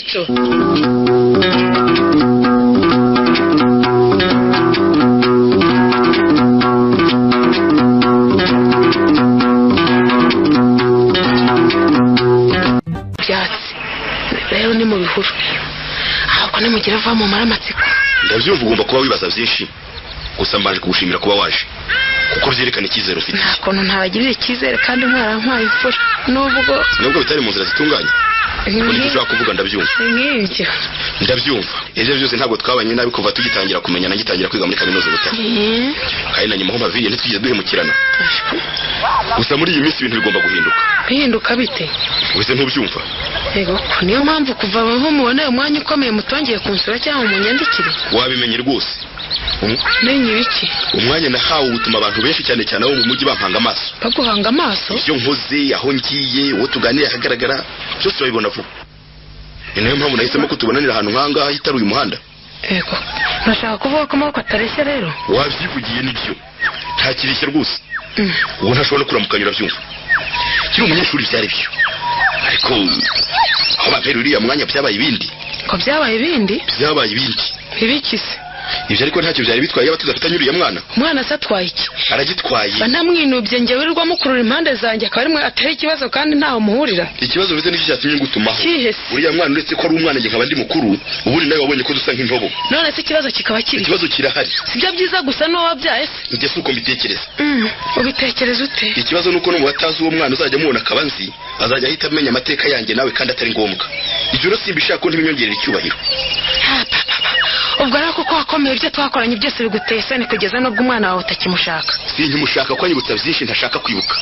Ikinamico. Byatsi rero ni mu bihuru, ahubwo nimugira va mu maramatsiko. Ndabyumva ugomba kuba wibaza byinshi, gusa mbanje kugushimira kuba waje kuko byerekana icyizere ufite. Nta kuntu ntabagirira icyizere kandi mwarampaye imfura, nubwo bitari mu nzira zitunganye. Ubu ushobora kuvuga ndabyumva. Nk'ibyo ndabyumva. Ibyo byose ntabwo twabanye nabi kuva tugitangira kumenya nagitangira kwiga muri kaminuza Butare. Kandi na nyuma ho mpaviye ntitwigeze duhemukirana. Gusa muri iyi minsi ibintu bigomba guhinduka. Bihinduka bite? Ubuse ntubyumva? Yego, niyo mpamvu kuva aho mubona umwanya ukomeye mutongeye kunsura cyangwa munyandikire. Wabimenye rwose. Menye ibiki? Umwanya nahawe utuma abantu benshi cyane cyane abo mu mujyi bampanga amaso. Baguhanga amaso? Ibyo nkoze, aho ngiye, uwo tuganira ahagaragara, byose babibona vuba. Ni nayo mpamvu nahisemo ko tubonanira ahantu nk'ahangaha hitaruye umuhanda. Yego, nashaka kuvuga ko amaboko atareshya rero. Wabyivugiye nibyo. Nta kireshya rwose. Ubu ntashobora no kuramukanya urabyumva. Kiri umunyeshuri byari byo. Ariko aho bampera uriya mwanya byabaye ibindi. Ko byabaye ibindi? Byabaye ibindi. Ibiki se? Ibyo ariko ntacyo byari bitwaye yaba tudafitanye uriya mwana. Umwana se atwaye iki? Aragitwaye. Banamwinubye njye wirirwa mukurura impande zanjye akaba arimwe atari ikibazo kandi ntaho muhurira. Ikibazo bize nicyo cyatumye ngutumaho. Uriya mwana uretse ko ari umwana njye nkaba ndi mukuru, ubundi nawe wabonye ko dusa nk'intobo. None se ikibazo kikaba kiri? Ikibazo kirahari. Sibyo byiza gusa n'uwo wabyaye se? Njye si uko mbitekereza. Ubitekereza ute? Ikibazo nuko no mu batazi uwo mwana uzajya amubona akaba nzi, azajya ahita amenya amateka yanjye nawe kandi atari ngombwa. Ibyo rero simbishaka ko ntibinyongerera icyubahiro. Ubwo rero kuko wakomeye ibyo twakoranye byose biguteye isoni kugeza n'ubwo umwana wawe utakimushaka. Sinkimushaka ko anyibutsa byinshi ntashaka kwibuka.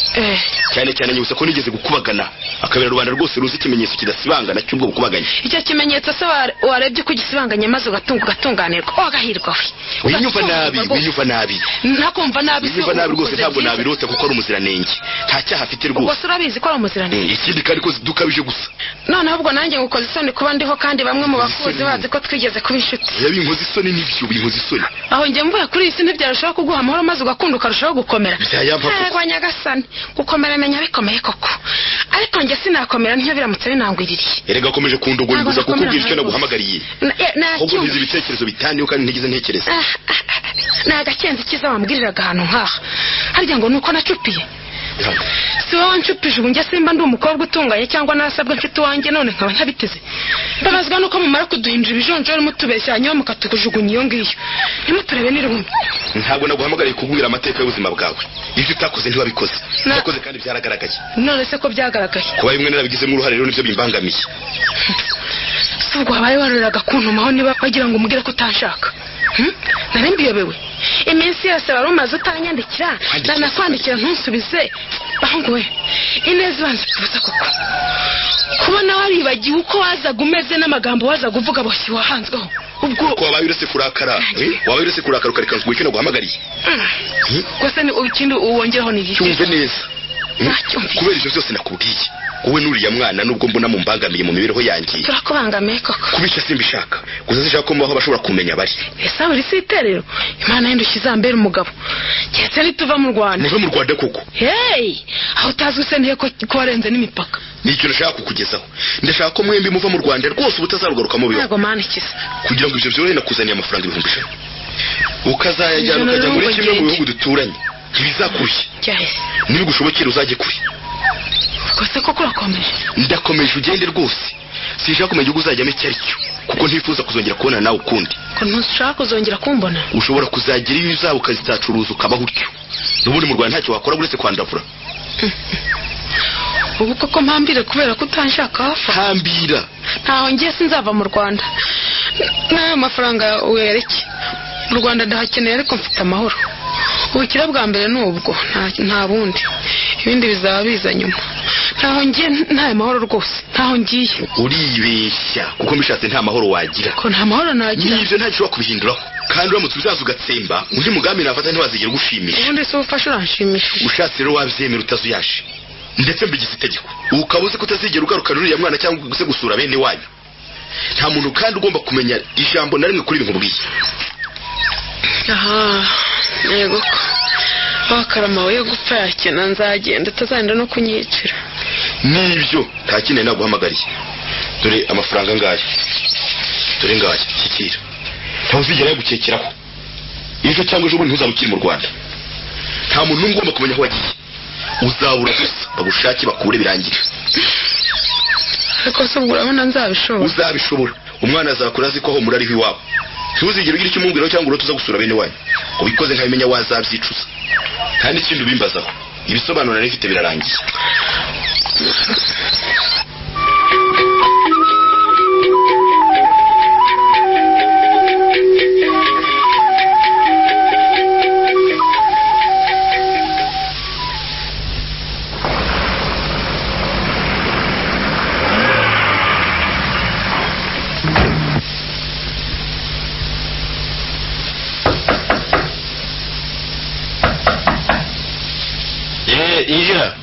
Cyane cyane anyibutsa ko nigeze gukubagana akabera rubanda rwose ruzi ikimenyetso kidasibangana cy'ubwo bukubaganye. Icyo kimenyetso se warebye uko gisibanganye maze ugatunga ugatunganirwa wagahirwa we. Winyumva nabi, winyumva nabi. Ntakumva nabi se. Winyumva nabi rwose ntabwo nabirota kuko ari umuziranenge. Nta cyaha afite rwose. Ubwo se urabizi ko ari umuziranenge. Ikindi kandi ko dukabije gusa. Noneho ubwo nanjye ngukoze isoni kuba ndiho kandi bamwe mu bakuzi bazi ko twigeze kuba inshuti. Binkoze isoni n'ibyo binkoze isoni. Aho njye mvuye kuri iyi si ntibyarushaho kuguha amahoro maze ugakunda ukarushaho gukomera. Yego Nyagasani, gukomera menya bikomeye koko. Ariko njye sinakomera ntiyo biramutse binangwiririye. Erega akomeje kundogoyiguza kukubwira icyo naguhamagariye. Ahubwo ntizi ibitekerezo bitaniye kandi ntigeze ntekereza. Ni agakenzi kiza wambwiriraga ahantu nkaha. Harya ngo nuko nacupiye. Si wowe ncupije ubu njye simba ndi umukobwa utunganye cyangwa narasabwe mfite uwanjye none nkaba ntabiteze. Mbabazwa nuko mumara kuduhinjira ibijonjori mutubeshya hanyuma mukatukujugunya iyo ngiyo. Ntimuturebe n'irumwe. Ntabwo naguhamagariye kukubwira amateka y'ubuzima bwawe. Ibyo utakoze ntiwabikoze. Nakoze kandi byaragaragaye. None se ko byagaragaye? Kuba bimwe narabigizemo uruhare rero nibyo bimbangamiye. Si ubwo wabaye waruriraga kuntumaho niba wagira ngo umubwire ko utanshaka. Nari mbiyobewe. Iminsi yose wari umaze utanyandikira, ndanakwandikira ntusubize. Bahungu we, ineza ibanza kubuza koko. Kubona waribagiwe uko wazaga umeze n'amagambo wazaga uvuga boshye wahanzweho. Ubwo ko wabaye uretse kurakara, wabaye uretse kurakara ukareka ngo icyo naguhamagariye. Gusa ni ikindi uwongeraho ni iki? Cyumve neza. Kubera ibyo byose nakubwiye, wowe n'uriya mwana nubwo mbona mumbangamiye mu mibereho yanjye. Turakubangamiye koko. Kubisha simbishaka. Gusa sinshaka ko mubaho bashobora kumenya bari. Ese uri si iterero? Imana y'indushyi izambera umugabo. Keretse nituva mu Rwanda. Muve mu Rwanda koko. Hey, aho utazwi se ntiye ko warenze n'imipaka. Ni ikintu nashaka kukugezaho. Ndashaka ko mwembi muva mu Rwanda rwose ubutazarugarukamo bibaho. Ntabwo mana ikiza. Kugira ngo ibyo byorohe nakuzaniye amafaranga 100,000. Ukazayajyana ukajya muri kimwe mu bihugu duturanye. Ntibizakurushye. Nibigushobokera uzajye kure. Ubwo se koko urakomeje? Ndakomeje ugende rwose. Sinshaka kumenya igihugu uzajyamo icyo ari cyo kuko ntifuza kuzongera kubona nawe ukundi. Ko ntushaka kuzongera kumbona? Ushobora kuzagira iyo uzaba ukazizacuruza ukabaho utyo. N'ubundi mu Rwanda ntacyo wakora uretse kwandavura. Ubu koko mpambire kubera ko utanshaka hafa? Hambira. Ntaho ngiye sinzava mu Rwanda. N'ayo mafaranga uyareke. Mu Rwanda ndahakeneye ariko mfite amahoro. Ubukire bwa mbere nubwo nta bundi. Ibindi bizaba biza nyuma. Ntaho ngiye nta mahoro rwose. Ntaho ngiye. Uribeshya kuko mbishatse nta mahoro wagira. Ko nta mahoro nagira. Nibyo ntacyo kubihinduraho. Kandi uramutse uzaza ugatsemba undi mugambi nafata ntiwazigera ugushimisha. Ubundi se ufasha uranshimisha. Ushatse rero wabyemera utazuyaje. Ndetse mbigize itegeko. Ukaba uzi ko utazigera ugaruka uriya mwana cyangwa se gusura bene wanyu. Nta muntu kandi ugomba kumenya ijambo na rimwe kuri ibi nkubwiye. Aha, yego ko wakarama we gupfa yakena nzagenda utazagenda no kunyicira. Nibyo nta kintu naguhamagariye. Dore amafaranga ngaya. Dore ngaya, shyikira. Ntuzigera yagukekeraho. Ejo cyangwa ejo bundi ntuzaba ukiri mu Rwanda. Nta muntu n'umwe ugomba kumenya aho wagiye. Uzabura gusa bagushake bakure birangire. Ariko se ubwo urabona nzabishobora? Uzabishobora. Umwana azakura azi ko aho muri ariho iwabo. Ntuzigere ugira icyo umubwiraho cyangwa urote uza gusura bene wanyu. Ubikoze nkabimenya wazabyicuza. Nta n'ikindi ubimbazaho. Ibisobanuro nari mfite birarangiye. Injira.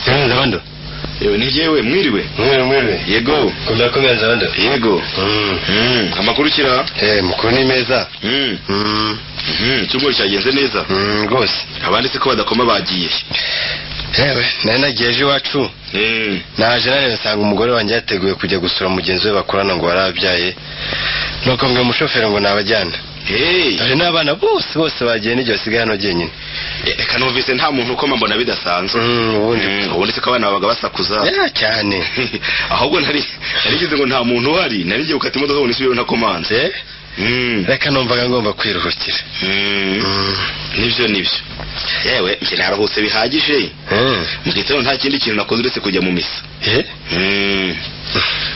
Sina Nzabando. Yewe ni jewe mwiriwe. Mwiriwe. Yego. Komera Nzabando. Yego. Amakuru kira? Mukuru ni meza. Icyumweru cyagenze neza. Rwose. Abandi se ko badakoma bagiye. Yewe, nari nagiye ejo iwacu. Naje nari nsanga umugore wanjye yateguye kujya gusura mugenzi we bakorana ngo warabyaye. Nuko mbwira umushoferi ngo nabajyana. Dore n'abana bose bagiye n'igihe basigaye hano jyenyine. Reka numvise nta muntu ukoma mbona bidasanzwe. Ubundi se ko abana babaga basakuza. Cyane. Ahubwo nari ngize ngo nta muntu uhari, nari ngiye gukata imodoka ngo nisubire ntakomanze. Reka numvaga ngomba kwiruhukira. Nibyo. Yewe njye naruhutse bihagije. Mu gitondo nta kindi kintu nakoze uretse kujya mu misa.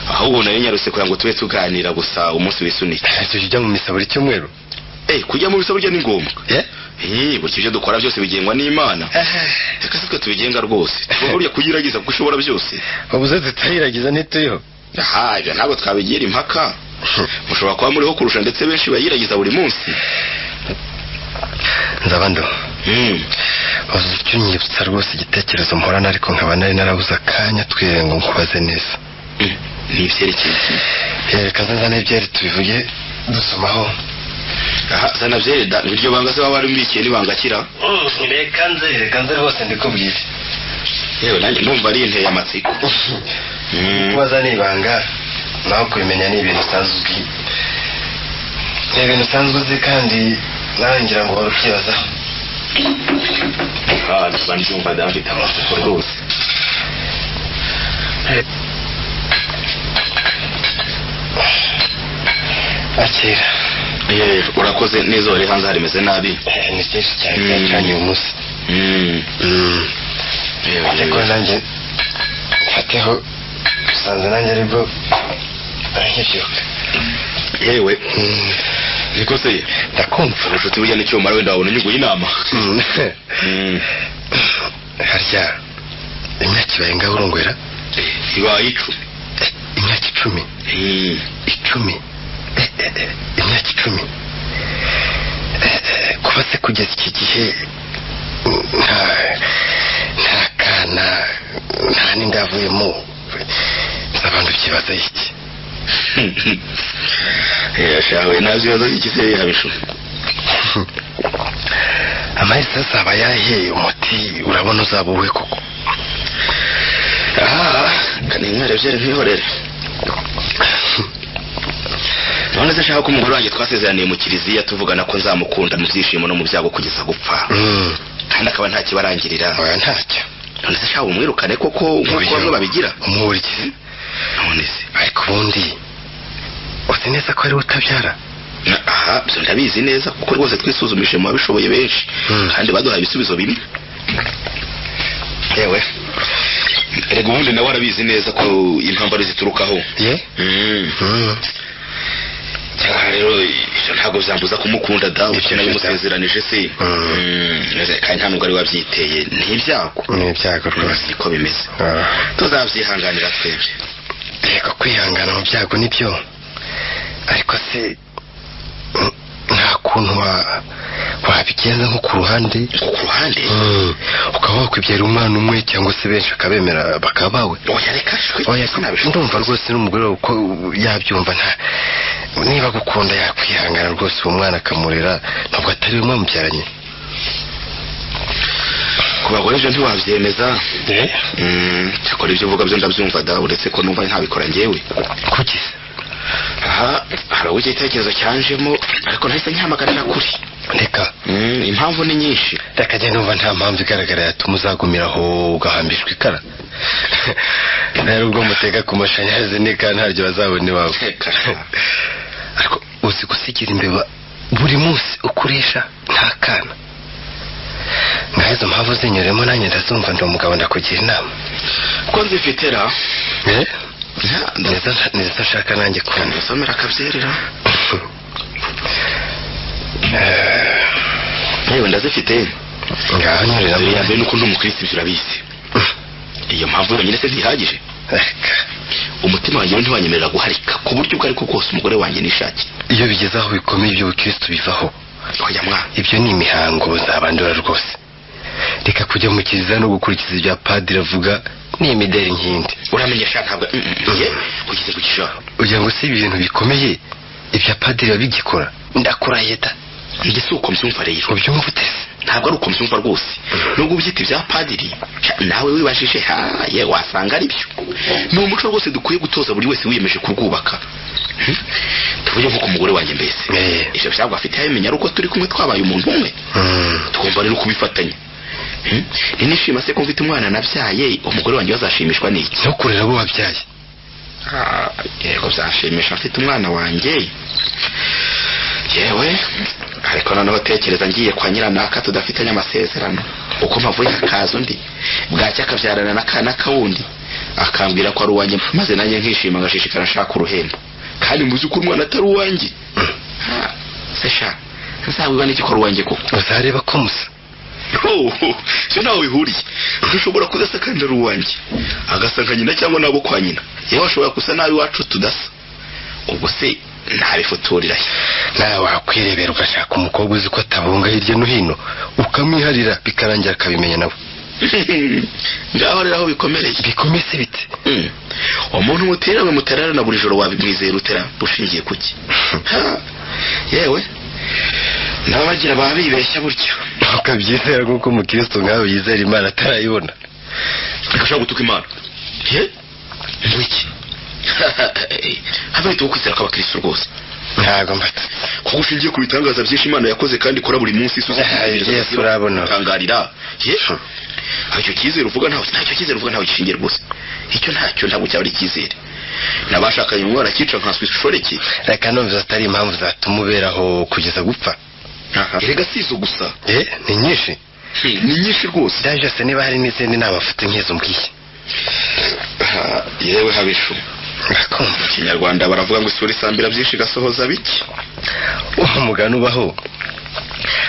Ahubwo nari nyarutse kugira ngo tube tuganira gusa umunsi wisunike. Tujya mu misa buri cyumweru? Kujya mu misa burya ni ngombwa. Burya ibyo dukora byose bigengwa n'Imana. Reka si twe tubigenga rwose. Tugomba burya kuyiragiza kuko ishobora byose. Ubuze tutayiragiza ntituriho. Aha, ibyo ntabwo twabigira impaka. Mushobora kuba muriho kurusha ndetse benshi bayiragiza buri munsi. Nzabando. Uzi icyo unyibutsa rwose igitekerezo mporana ariko nkaba nari narabuze akanya twire ngo nkubaze neza. Ni ibyerekeye iki? Reka nzane ibyeri tubivuge dusomaho. Aha, zana byeri da, iryo banga se baba bari mbikiye nibanga kira. Reka nze rwose ndikubwire. Yewe nanjye ndumva ari inteye amatsiko. Kubaza ni ibanga, naho kubimenya ni ibintu usanzwe uzi. Ni ibintu usanzwe uzi kandi nawe ngira ngo wari ukwibazaho. Ndumva ndafite amatsiko rwose. Akira. Urakoze neza wari hanze harimeze nabi. Ni byinshi cyane byacanye uyu munsi. Ariko nanjye mfateho usanze nanjye aribwo nkibyuka. Yewe. Niko se ndakumva. Ubucuti burya n'icyo umara wenda wabona inyungu y'inama. Harya imyaka ibaye ngaho urongwera? Ibaye 10. Imyaka 10? 10. Imyaka 10. Kuba se kugeza iki gihe nta kana nta n'indavuyemo abantu byibaza iki? Shawe ntazi iki se yabishu. Amahese azaba yahe umuti urabona uzaba uwe koko? Kaninywere byeri nkwihorere. None se shaka ko umugore wanjye twasezeraniye mu kiliziya tuvugana ko nzamukunda mu byishimo no mu byago kugeza gupfa. Kandi akaba nta kibarangirira. Oya ntacyo. None se shaka umwirukane koko nkuko bamwe babigira? Umwurikize. None se ariko ubundi uzi neza ko ari we utabyara? Aha, ibyo ndabizi neza kuko rwose twisuzumije mu babishoboye benshi kandi baduhaye ibisubizo bimwe. Yewe erega ubundi nawe arabizi neza ko impamvu ziturukaho. Rero ibyo ntabwo byambuza kumukunda da, uko nabimusezeranije se. Kandi nta nubwo ari wabyiteye, ni ibyago. Ni ibyago rwose. Niko bimeze. Tuzabyihanganira twebwe. Reka kwihangana mu byago nibyo, ariko se nta kuntu wabigenza nko ku ruhande? Ku ruhande? Ukaba wakwibyara umwana umwe cyangwa se benshi akabemera bakaba bawe. Oya reka oya, ndumva rwose n'umugore wawe uko yabyumva nta niba gukunda yakwihangana rwose uwo mwana akamurera, ntabwo atari we mwamubyaranye. Ku bagore ejo ntiwabyemeza. Cyakora ibyo uvuga byo ndabyumva da, uretse ko numva ntabikora njyewe. Kuki se? Aha hari uwo igitekerezo cyanjemo ariko nahise nkihamagarira kuri. Reka. Impamvu ni nyinshi. Reka njye numva nta mpamvu igaragara yatuma uzagumiraho ugahambishwa ikara. Rero ubwo mutega ku mashanyarazi n'ikara ntaryo bazabona iwawe. Ariko uzi gusigira imbeba buri munsi ukoresha nta kana. Ngaho izo mpamvu zinyuremo nanjye ndazumva ndi umugabo ndakugira inama. Ko nzifitera? Nizo nshaka nanjye kumva. Nsomera akabyerera. Yewe ndazifite. Ngaho nyurira mu yambere nuko ndi umukristo ibyo urabizi. Iyo mpamvu yonyine se ntihagije. Umutima wanjye ntiwanyemerera guharika ku buryo ubwo ariko bwose umugore wanjye nishakiye. Iyo bigeze aho bikomeye iby'ubukristo bivaho. Oya mwana, ibyo ni imihango zabandura rwose. Reka kujya mu kiliziya no gukurikiza ibya padiri avuga ni imideri nkindi. Uramenyesha ntabwo kugeze ku gishoro. Ugira ngo si ibintu bikomeye ibya padiri babigikora. Ndakurahiye da. Njye si uko mbyumva rero. Ubyumva ute se? Ntabwo ari uko mbyumva rwose. Nubwo ubyita ibya padiri nawe wibajije ye wasanga ari byo. Ni umuco rwose dukwiye gutoza buri wese wiyemeje kurwubaka. Tuvuge nko ku mugore wanjye mbese. Ivyo byago afite yabimenya ari uko turi kumwe twabaye umuntu umwe. Tugomba rero kubifatanya. Ninishima se ko mfite umwana nabyaye, umugore wanjye azashimishwa n'iki? No kurera abo wabyaye. Yego byashimisha mfite umwana wanjye. Yewe ariko noneho tekereza ngiye kwa nyiranaka tudafitanye amasezerano. Uko mpavuye hakaza undi bwacya akabyarana n'akana kawundi akambwira ko ari uwanjye, maze nanjye nkishima ngashishikara nshaka uruhembo kandi muzi ko umwana atari uwanjye. Se sha nzawiba n'iki ko ari uwanjye koko? Uzareba ko musa. Cyo nawe bihuriye. Dushobora kudasa kandi ari uwanjye, agasa nka nyina cyangwa nabo kwa nyina. Yewe ashobora gusa nabi iwacu tudasa. Ubwo se ntabifuturira he? Nawe wakwirebera ugashaka umukobwa uzi ko atabunga hirya no hino ukamwiharira bikarangira akabimenya nawe. Ngaho rero aho bikomereye. Bikomeye se bite? Umuntu mutereranywe mutararana buri joro wabimwizera utera bushingiye kuki? Yewe n'abagira baba bibeshya buryo. Ukabyizera nk'uko umukristo nkawe yizera Imana atarayibona. Agashobora gutuka Imana. Ngwiki habe tukwizera kw'abakristo rwose. Ntago mbatse. Kuko ushingiye ku bitangaza byinshi Imana yakoze kandi ikora buri munsi isuze. Yesu urabona. Tangarira. Icyo cyizere uvuga ntawe, ntacyo cyizere uvuga ntawe gishingiye rwose. Icyo ntacyo ntabwo cyaba ari icyizere. Nabashakanye umwana akica nka swishoreke. Reka numva atari impamvu zatuma uberaho kugeza gupfa. Erega si izo gusa. Ni nyinshi. Ni nyinshi rwose. Ndaje se niba hari n'izindi nama mfite nk'izo mbwiye. Yewe habishu. Ndakumva. Kinyarwanda baravuga ngo isura isambira byinshi gasohoza biki. Umugani ubaho.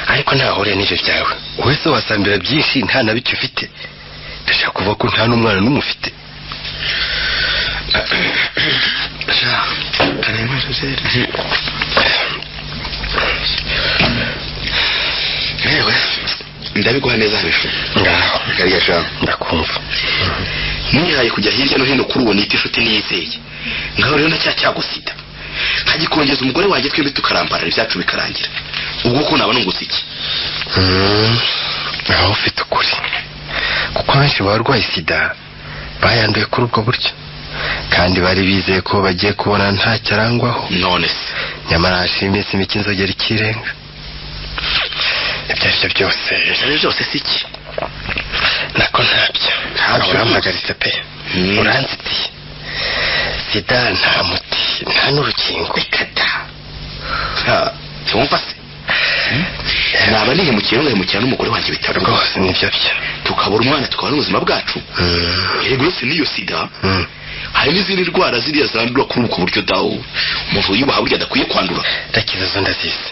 Ariko ntahuriye n'ivyo byawe. Wowe se wasambira byinshi nta na bike ufite. Ndashaka kuvuga ko nta n'umwana n'umwe ufite. Yewe ndabiguha neza habishu. Ngaho. Kariya sha. Ndakumva. Nihaye kujya hirya no hino kuri uwo nita inshuti niyizeye. Ngaho rero na cya cyago sida. Nkagikongeza umugore wanjye twembi tukarambarara ibyacu bikarangira. Ubwo ko naba nungutse iki? Aho ufite ukuri. Kuko abenshi barwaye sida bayanduye kuri ubwo buryo. Kandi bari bizeye ko bagiye kubona nta cyarangwaho. None se nyamara hashize iminsi mike inzogera ikirenga. Ibyo aribyo byose. Ibyo byose si iki? Nako ntabyo. Ntabyo urampagaritse pe. Uranzitiye. Sida nta muti, nta n'urukingo. Reka da. Ntiwumva se? Naba nihemukiye ngahemukira n'umugore wanjye bitaro rwose nibyo byo. Tukabura umwana tukabona ubuzima bwacu. Erega uretse n'iyo sida hari n'izindi ndwara ziriya zandura kuri ubwo buryo dawo umuntu wiyubaha burya adakwiye kwandura. Ndakiza zo ndazizi.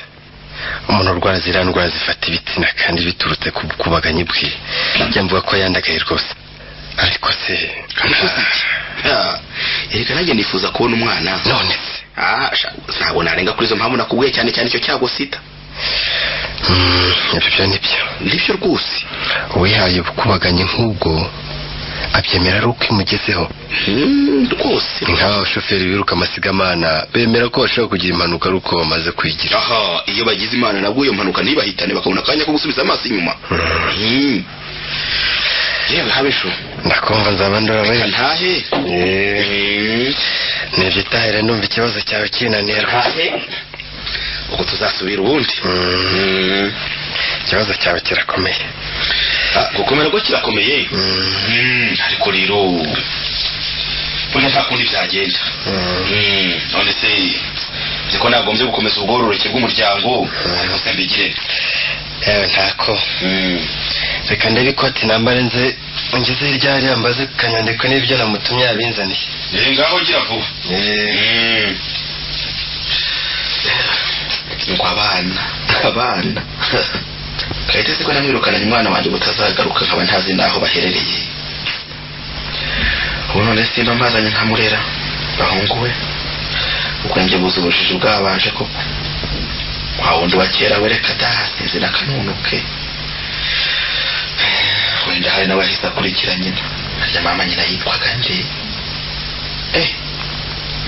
Umuntu urwara ziriya ndwara zifata ibitsina kandi biturutse ku bukubaganyi bwe. Njya mvuga ko yandagaye rwose. Ariko se erega nanjye nifuza kubona umwana. None se ntabwo narenga kuri izo mpamvu nakubwiye cyane cyane icyo cyago sida. Ibyo byo nibyo. Nibyo rwose. Uwihaye ubukubaganyi nk'ubwo abyemera ari uko imugezeho. Rwose. Nk'aba bashoferi biruka amasigamana bemera ko bashobora kugira impanuka ari uko bamaze kuyigira. Aha, iyo bagize Imana nabwo iyo mpanuka ntibahitane bakabona akanya ko gusubiza amaso inyuma. Yewe habesho ndakumva nzaba ndora we ntahe. Nibyitahire ndumva ikibazo cyawe kinaniye rwose. Ubwo tuzasubira ubundi. Ikibazo cyawe kirakomeye. Gukomera ko kirakomeye. Ariko rero burya nta kundi byagenda. None se nzi ko nagombye gukomeza ubwororoke bw'umuryango, ariko se mbigire. Yewe ntako. Reka ndebe ikoti nambare nze ungeze hirya hariya mbaze kanyandiko n'ibyo namutumye yabinzaniye. Ngaho gira vuba. Ngo abana Kayitesi ko namwirukananye umwana wanjye butazagaruka nkaba ntazi naho baherereye. Ubu none simba mbazanye nkamurera bahungu we ubwenge buza ubujiji bwabanje koko. Wa wundi wa kera we reka da sinzi n'akanunuke. Wenda hari nawe ahise akurikira nyina. Harya mama nyina yitwaga nde?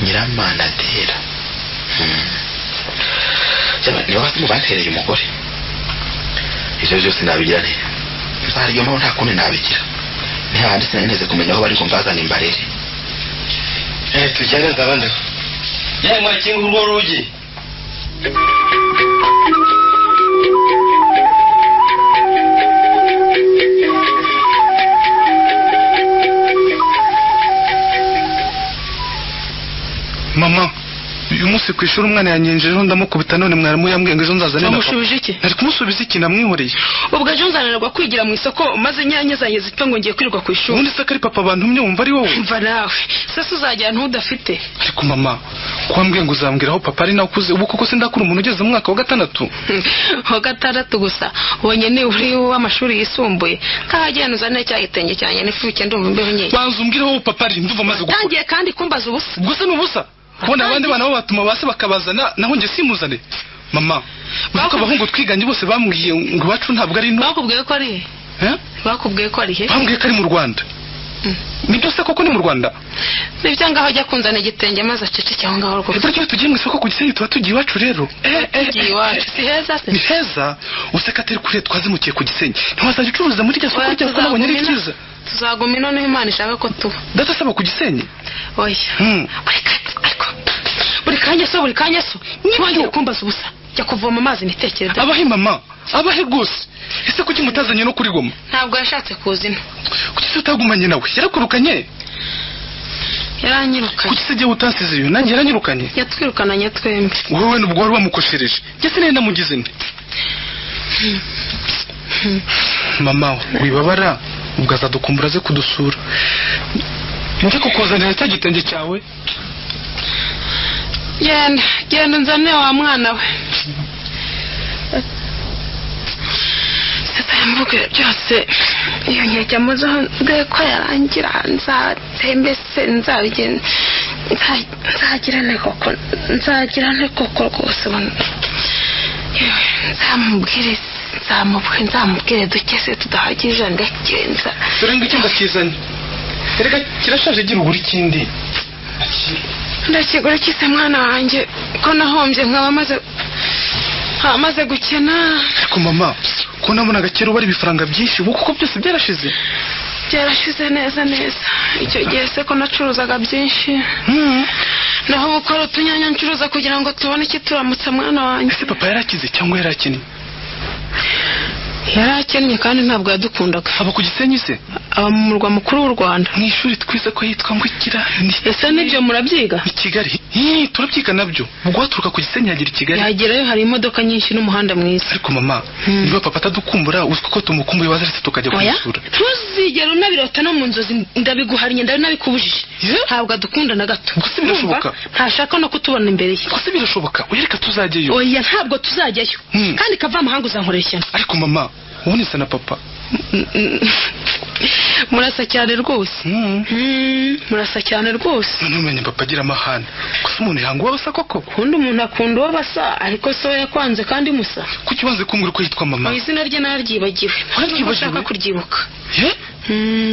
Nyiramana Adela. Niba basi mubantereye umugore. Ivyo byose nabigira nte? Nzaryomaho nta kundi nabigira. Ntihandi sinaneze kumenya aho bari ngo mbazane imbarere. Tujyane nzaba ndiho. Yewe mwakinga urwo rugi. Mama, uyu munsi ku ishuri umwana yanyenjejeho ndamukubita none mwarimu yambwiye ngo ejo nzazane na papa. Wamushubije iki? Nari kumusubiza iki namwihoreye. Ubwo ejo nzananirwa kwigira mu isoko maze inyanya zanjye zipfe ngo ngiye kwirirwa ku ishuri. Ubundi se ko ari papa bantumye wumva ari wowe? Mva nawe. Sasa uzajya ntudafite. Ariko mama, ko wambwiye ngo uzambwira aho papa ari nakuze, ubu koko sindakura umuntu ugeze mu mwaka wa gatandatu. Wa gatandatu gusa. Ubonye ni uri w'amashuri yisumbuye. Kahagenda uzane cya gitenge cyanjye n'ifuke ndumva imbeho nyinshi. Banza umbwire aho papa ari ndumva maze gukura. Tangiye kandi kumbaza ubusa. Ubwo se ni ubusa? Kubona abandi bana bo batuma base bakabazana naho nje simuzane. Mama, uko abahungu twiganye bose bambwiye ngo iwacu ntabwo ari ino. Bakubwiye ko ari he? Bakubwiye ko ari he? Bambwiye ko ari mu Rwanda. Nibyo se koko ni mu Rwanda? Nibyo ngaho ajya kunzana igitenge maze aceceke aho ngaho rwose. Burya tugiye mu isoko ku Gisenyi tuba tugiye iwacu rero. Tugiye iwacu si heza se? Ni heza useka atari kure twazimukiye ku Gisenyi. Ntiwazajya ucuruza muri iryo soko rya ko nabonye ari ryiza. Tuzaguma ino niho Imana ishaka ko tuba. Data saba ku Gisenyi? Oya. Buri kanya so ntiwongere kumbaza ubusa. Jya kuvoma amazi nitekereze. Abahe mama, abahe rwose. Ese kuki mutazanye no kuri Goma? Ntabwo yashatse kuza ino. Kuki se utagumanye nawe? Yarakurukanye? Yaranyirukanye. Kuki se jyewe utansize nanjye yaranyirukanye? Yatwirukananye twembi. Wowe nubwo wari wamukoshereje. Njye sinari namugize nte. Mama, wibabara ubwo azadukumbura aze kudusura. Njye kukuzanira cya gitenge cyawe. Genda, genda nzane wa mwana we. Sasa yamvuge byose iyo nkeke muzo ko yarangira nzatembe se nzabigenza nzagirane koko rwose nzamubwire duke se tudahagije ndagenza. Dore ngicyo ndakizanye. Erega kirashaje gira ugura ikindi. Ndakigura kise mwana wanjye ko nahombye nkaba maze gukena. Ariko mama, ko nabonaga kera ubara ibifaranga byinshi ubu kuko byose byarashize. Byarashize neza neza. Icyo gihe se ko nacuruzaga byinshi. Naho gukora utunyanya ncuruza kugira ngo tubone ikituramutsa mwana wanjye. Ese papa yarakize cyangwa yarakennye? Yarakennye kandi ntabwo yadukundaga. Aba ku Gisenyi se? Aba mu murwa mukuru w'u Rwanda. Mu ishuri twize ko yitwa ngo ikira. Ese nibyo murabyiga? I Kigali. Turabyiga nabyo. Ubwo waturuka ku Gisenyi yagera i Kigali. Yagerayo hari imodoka nyinshi n'umuhanda mwiza. Ariko mama, niba papa atadukumbura uziko ko tumukumbuye wazaretse tukajya kumusura. Ntuzigere unabirota no mu nzozi ndabiguhariye ndabikubujije. Ntabwo adukunda na gato. Ubwo se birashoboka? Ntashaka no kutubona imbere ye. Ubwo se birashoboka? Uyereka tuzajyayo. Oya ntabwo tuzajyayo. Kandi kavamahanga uzankorera ishyano. Ariko mama, ubundi sa na papa. Murasa cyane rwose. Murasa cyane rwose. None umenye papa agira amahane. Gusa umuntu yanga uwo basa koko? Ubundi umuntu akunda uwo basa ariko so yakwanze kandi musa. Kuki wanze kumbwira uko yitwa mama? Izina rye nararyibagiwe. Wararyibagiwe? Nshaka kuryibuka.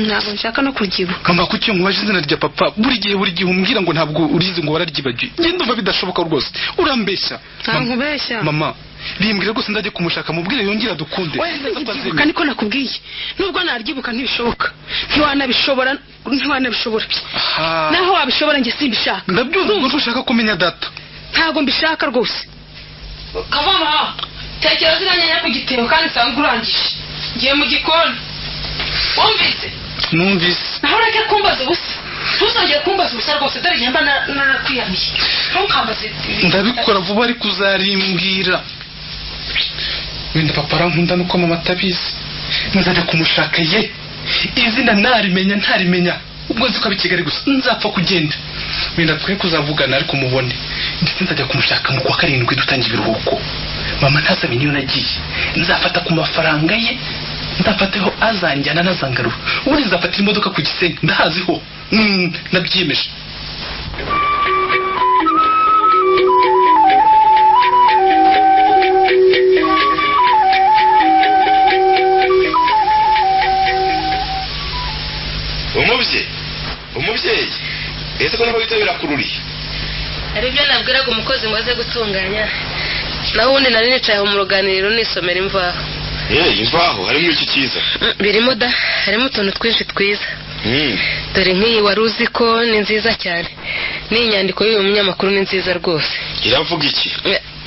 Ntabwo nshaka no kuryibuka. Mama kuki nkubaje izina rya papa buri gihe umbwira ngo ntabwo urizi ngo wararyibagiwe. Njye ndumva bidashoboka rwose. Urambeshya. Ntabwo nkubeshya. Mama, Rimbwira rwose ndajye kumushaka mubwire yongera dukunde. Oya, niko nakubwiye. Nubwo naryibuka ntibishoboka. Ntiwanabishobora. Naho wabishobora njye simbishaka. Ndabyumva ko ushaka kumenya data. Ntago mbishaka rwose. Kavoma, tekera ziriya nyanya ku gitebo kandi usanga urangije. Ngiye mu gikoni. Wumvise? Numvise. Naho ureke kumbaza ubusa. Ntuzongere kumbaza ubusa rwose dore igihe mba narakwiyamiye. Ntukambaze. Ndabikora vuba ariko uzarimbwira. Wenda papa arankunda nuko mama atabizi. Nzajya kumushaka ye. Izina narimenya ntarimenya. Ubwo nzi ko ari Kigali gusa nzapfa kugenda. Wenda twe kuzavugana ariko mubone. Ndetse nzajya kumushaka mu kwa 7 dutangira ibiruhuko. Mama ntazamenye iyo nagiye. Nzafata ku mafaranga ye. Nzafateho azanjyana nazangarura. Ubundi nzafatira imodoka ku Gisenyi ndahaziho. Nabyiyemeje. Umubyeyi ese ko nabo bitabira kururi ari byo nabwiraga umukozi ngo aze gutunganya naho ubundi nari nicaye mu ruganiriro nisomera imvaho. Imvaho harimo iki cyiza? Birimo da, harimo utuntu twinshi twiza. Dore nk'iyi wari uzi ko ni nziza cyane. Ni inyandiko y'uyu munyamakuru ni nziza rwose. Iravuga iki?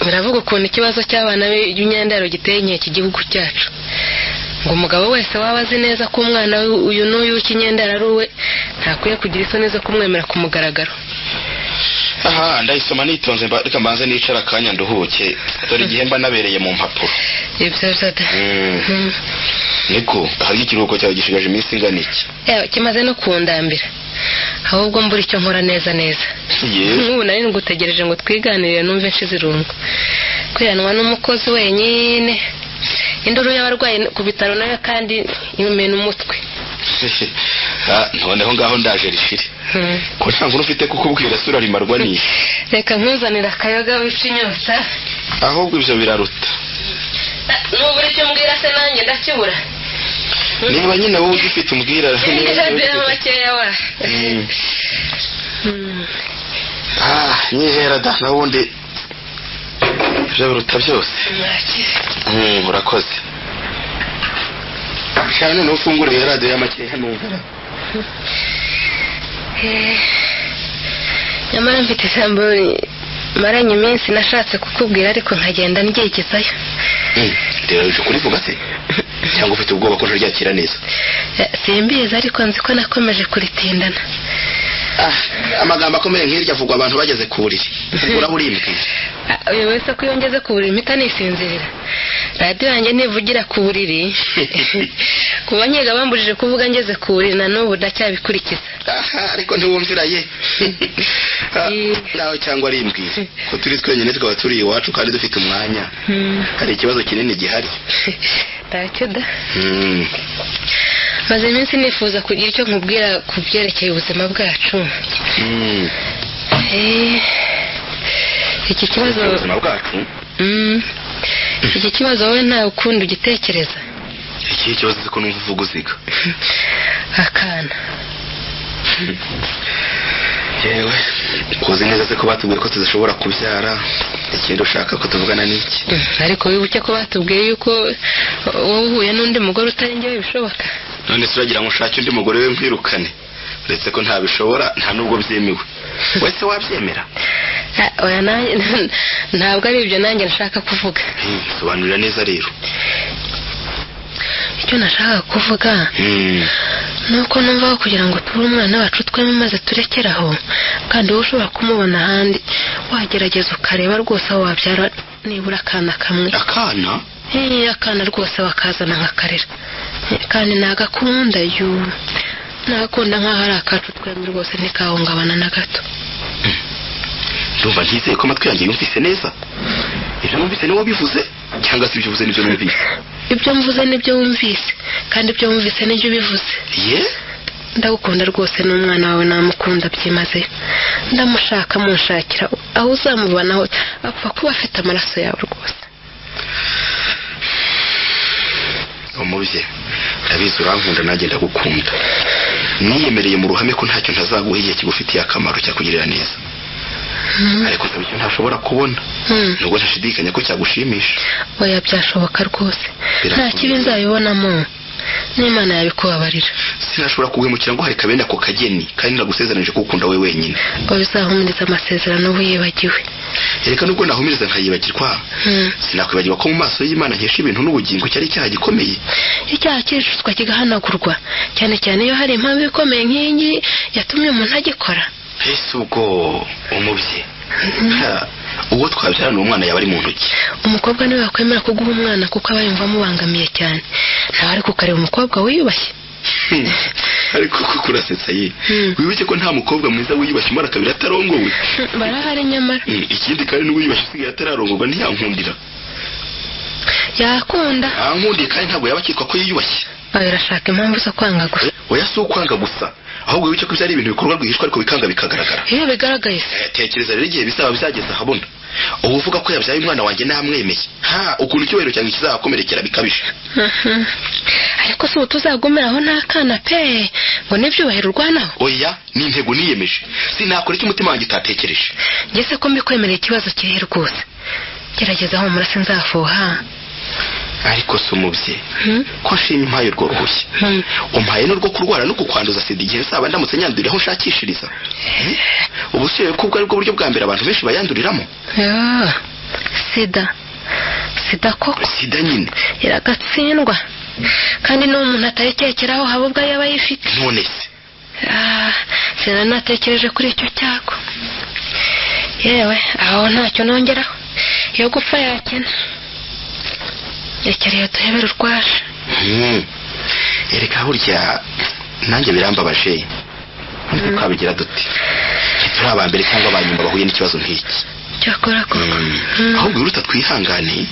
Biravuga ukuntu ikibazo cy'abana b'imyendaro giteye inkeke igihugu cyacu. Ngo umugabo wese waba azi neza ko umwana uyu n'uyu w'ikinyendaro ari uwe ntakwiye kugira isoni zo kumwemera ku mugaragaro. Aha ndayisoma nitonze reka mbanze nicara akanya nduhuke dore igihe mba nabereye mu mpapuro. Ibyo byada. Niko hari ikiruhuko cyawe gishigaje iminsi ingana iki? Kimaze no kundambira. Ahubwo mbura icyo nkora neza neza. Nk'ubu nari ngutegereje ngo twiganirire numve nshize irungu. Kwiranwa n'umukozi wenyine. Induru y'abarwayi ku bitaro nayo kandi imena umutwe. Noneho ngaho ndaje rishire. Ko nta nkuru ufite kukubwira sura rimarwa ni. Reka nkuzanira akayoga wica inyota. Ahubwo ibyo biraruta. Nubura icyo mbwira se nanjye ndakibura. Niba nyine wowe ugifite umbwira. Makeya wa. Nyihera da nabundi ibyo biruta byose. Urakoze. Shana none ufungure radio ya makeya numva. Nyamara mfite ijambo maranye iminsi nashatse kukubwira ariko nkagenda ndyigizayo. Rero uje kurivuga se? Cyangwa ufite ubwoba ko ntaryakira neza? Simbizi ariko nzi ko nakomeje kuritindana. Amagambo akomeye nk'irya avugwa abantu bageze ku buriri. Ubwo urimbwiye. Uyu wese ko yongeze ku buriri mpita nisinzirira. Radiyo yanjye ntivugira ku buriri. Kuba nyiga bambujije kuvuga ngeze ku buriri na n'ubu ndacyabikurikiza. Ariko ntiwumvira ye. Nawe cyangwa arimbwiye ko turi twenyine tukaba turi iwacu kandi dufite umwanya. Hari ikibazo kinini gihari. Ntacyo da. Maze iminsi nifuza kugira icyo nkubwira ku byerekeye ubuzima bwacu. Iki kibazo ubuzima bwacu? Iki kibazo wowe nta ukundi ugitekereza. Iki kibazo ko numva uvuga uziga. Akana. Yewe, koze neza se ko batubwiye ko tudashobora kubyara. Ikindi ushaka ko tuvugana n'iki? Ariko wibuke ko batubwiye yuko wowe uhuye n'undi mugore utari njyewe bishoboka. None se uragira ngo ushake undi mugore we nkwirukane? Uretse ko ntabishobora nta nubwo byemewe. Wese wabyemera? Oya ntabwo ari ibyo nanjye nshaka kuvuga. Sobanurira neza rero. Icyo nashaka kuvuga nuko numva kugira ngo tubure umwana wacu tweme maze turekeraho kandi wowe ushobora kumubona ahandi wagerageza ukareba rwose aho wabyara nibura akana kamwe. Akana? Akana rwose bakazana nkakarera. Kandi nagakunda yu. Nagakunda nkaho ari akacu twembi rwose ntikahungabana na gato. Ndumva ntizeye ko amatwi yanjye yumvise neza. Ibyo numvise niwo bivuze cyangwa se ibyo uvuze nibyo numvise? Ibyo mvuze nibyo wumvise kandi ibyo wumvise nibyo bivuze. Ndagukunda rwose n'umwana wawe namukunda byimazeyo. Ndamushaka munshakira aho uzamubona hose apfa kuba afite amaraso yawe rwose. Umubye ndabizi urankunda nanjye ndagukunda. Niyemereye mu ruhame ko ntacyo ntazaguha igihe kigufitiye akamaro cyakugirira neza. Ariko nsaba icyo ntashobora kubona. Nubwo ntashidikanya ko cyagushimisha. Oya byashoboka rwose. Nta kibi nzabibonamo. N'Imana yabikubabarira. Sinashobora kuguhemukira ngo hari kabenda ako kageni kandi nagusezeranije ko ukunda we wenyine. Uzahumuriza amasezerano wiyibagiwe. Ereka nubwo nahumiriza nkayibagirwa. Sinakwibagirwa ko mu maso y'Imana nkesha ibintu n'ubugingo cyari icyaha gikomeye. Icyaha kirishuzwa kigahanagurwa, cyane cyane iyo hari impamvu ikomeye nk'iyi yatumye umuntu agikora. Ese ubwo umubye uwo twabyarana umwana yaba ari mu ntoki. Umukobwa niwe wakwemera kuguha umwana kuko aba yumva amubangamiye cyane. Ntawe ari kukareba umukobwa wiyubashye. Ariko kuko urasetsa ye. Wibuke ko nta mukobwa mwiza wiyubashye umara kabiri atarongowe. Barahari nyamara. Ikindi kandi n'uwiyubashye usigaye atararongorwa ntiyankundira. Yakunda. Ankundiye kandi ntabwo yaba akitwa ko yiyubashye. Oya urashaka impamvu zo kwanga gusa. Oya si ukwanga gusa. Ahubwo wibuke ko byari ibintu bikorwa rwihishwa ariko bikanga bikagaragara. Iyo bigaragaye se. Tekereza rero igihe bizaba byageze ahabona. Ubu uvuga ko yabyaye umwana wanjye namwemeye. Ha, ukuntu icyubahiro cyanjye kizahakomerekera bikabije. Ariko si tuzagumira aho nta kana pe ngo n'ibyubahiro urwanaho. Oya, ni intego niyemeje. Sinakora icyo umutima wanjye utatekereje. Njye se ko mbikwemereye ikibazo kiri rwose. Gerageza humura sinzafuha. Ariko si umubye ko nshima impaye urwo ruhushya. Umpaye n'urwo kurwara no kukwanduza sida igihe nzaba ndamutse nyandurira aho nshakishiriza. Ubu si ko ubwo aribwo buryo bwa mbere abantu benshi bayanduriramo. Sida sida koko. Sida nyine iragatsindwa kandi n'uwo umuntu atayikekeraho haba ubwo yaba ayifite. None se sinanatekereje kuri icyo cyago. Yewe aho ntacyo nongeraho, iyo gupfa yakena. Rekereye duhebere urwaje. Ereka burya nanjye birambabaje. Ariko twabigira dute? Ntituri aba mbere cyangwa aba nyuma bahuye n'ikibazo nk'iki. Cyakora koko. Ahubwo biruta twihangane.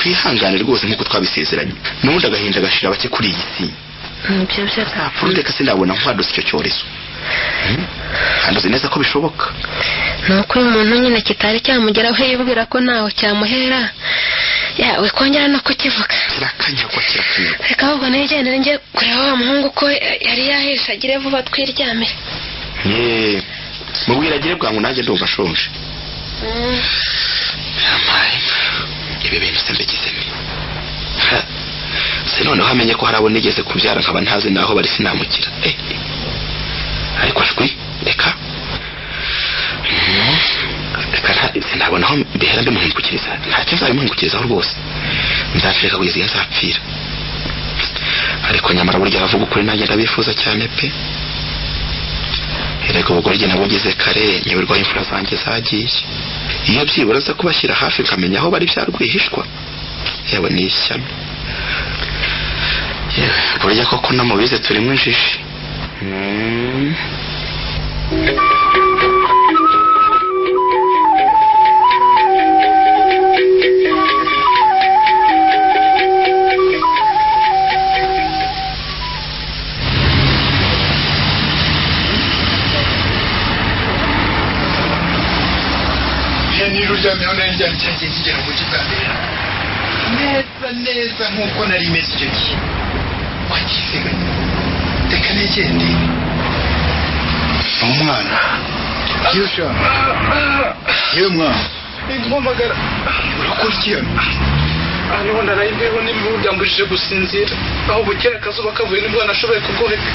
Twihangane rwose nk'uko twabisezeranye. N'ubundi agahinda gashira bake kuri iyi si. Ibyo byo reka sinabona nkwadutse icyo cyorezo. Kandi uzi neza ko bishoboka. Nuko uyu muntu nyine kitari cyamugeraho yibwira ko ntaho cyamuhera. Yawe kongera no kukivuga. Kirakanyagwa kirakanyagwa. Reka ahubwo nigendere njye kureba wa muhungu ko yari yahishe agire vuba twiryamire. Mubwira agire bwangu nanjye ndumva ashonje. Ibi bintu se mbigize nte? Se noneho amenye ko hari abo nigeze kubyara nkaba ntazi naho bari sinamukira. Ariko ashwi reka reka sinabona aho mbihera mbimuhingukiriza. Ntacyo nzabimuhingukirizaho rwose. Nzashaka kugeza igihe nzapfira. Ariko nyamara burya aravuga ukuri nanjye ndabifuza cyane pe. Erega ubugoryi nabugeze kare nyoberwa imfura zanjye zagiye. Iyo byibura aza kubashyira hafi nkamenya aho bari byarwihishwa. Yewe ni ishyano. Yewe burya koko namubize turimo injishi. Niruryamyeho nari ndyamye cya gihe nkigera mu mujyi bwa mbere neza neza nk'uko nari meze icyo gihe. Wakisiganye reka negende ni umwana yewe sha yewe mwana Nkumpamagara urakora iki hano? Hano ndaraye imbeho n'imibu byambujije gusinzira. Aho bukera akazuba kavuye nibwo nashoboye kugoheka.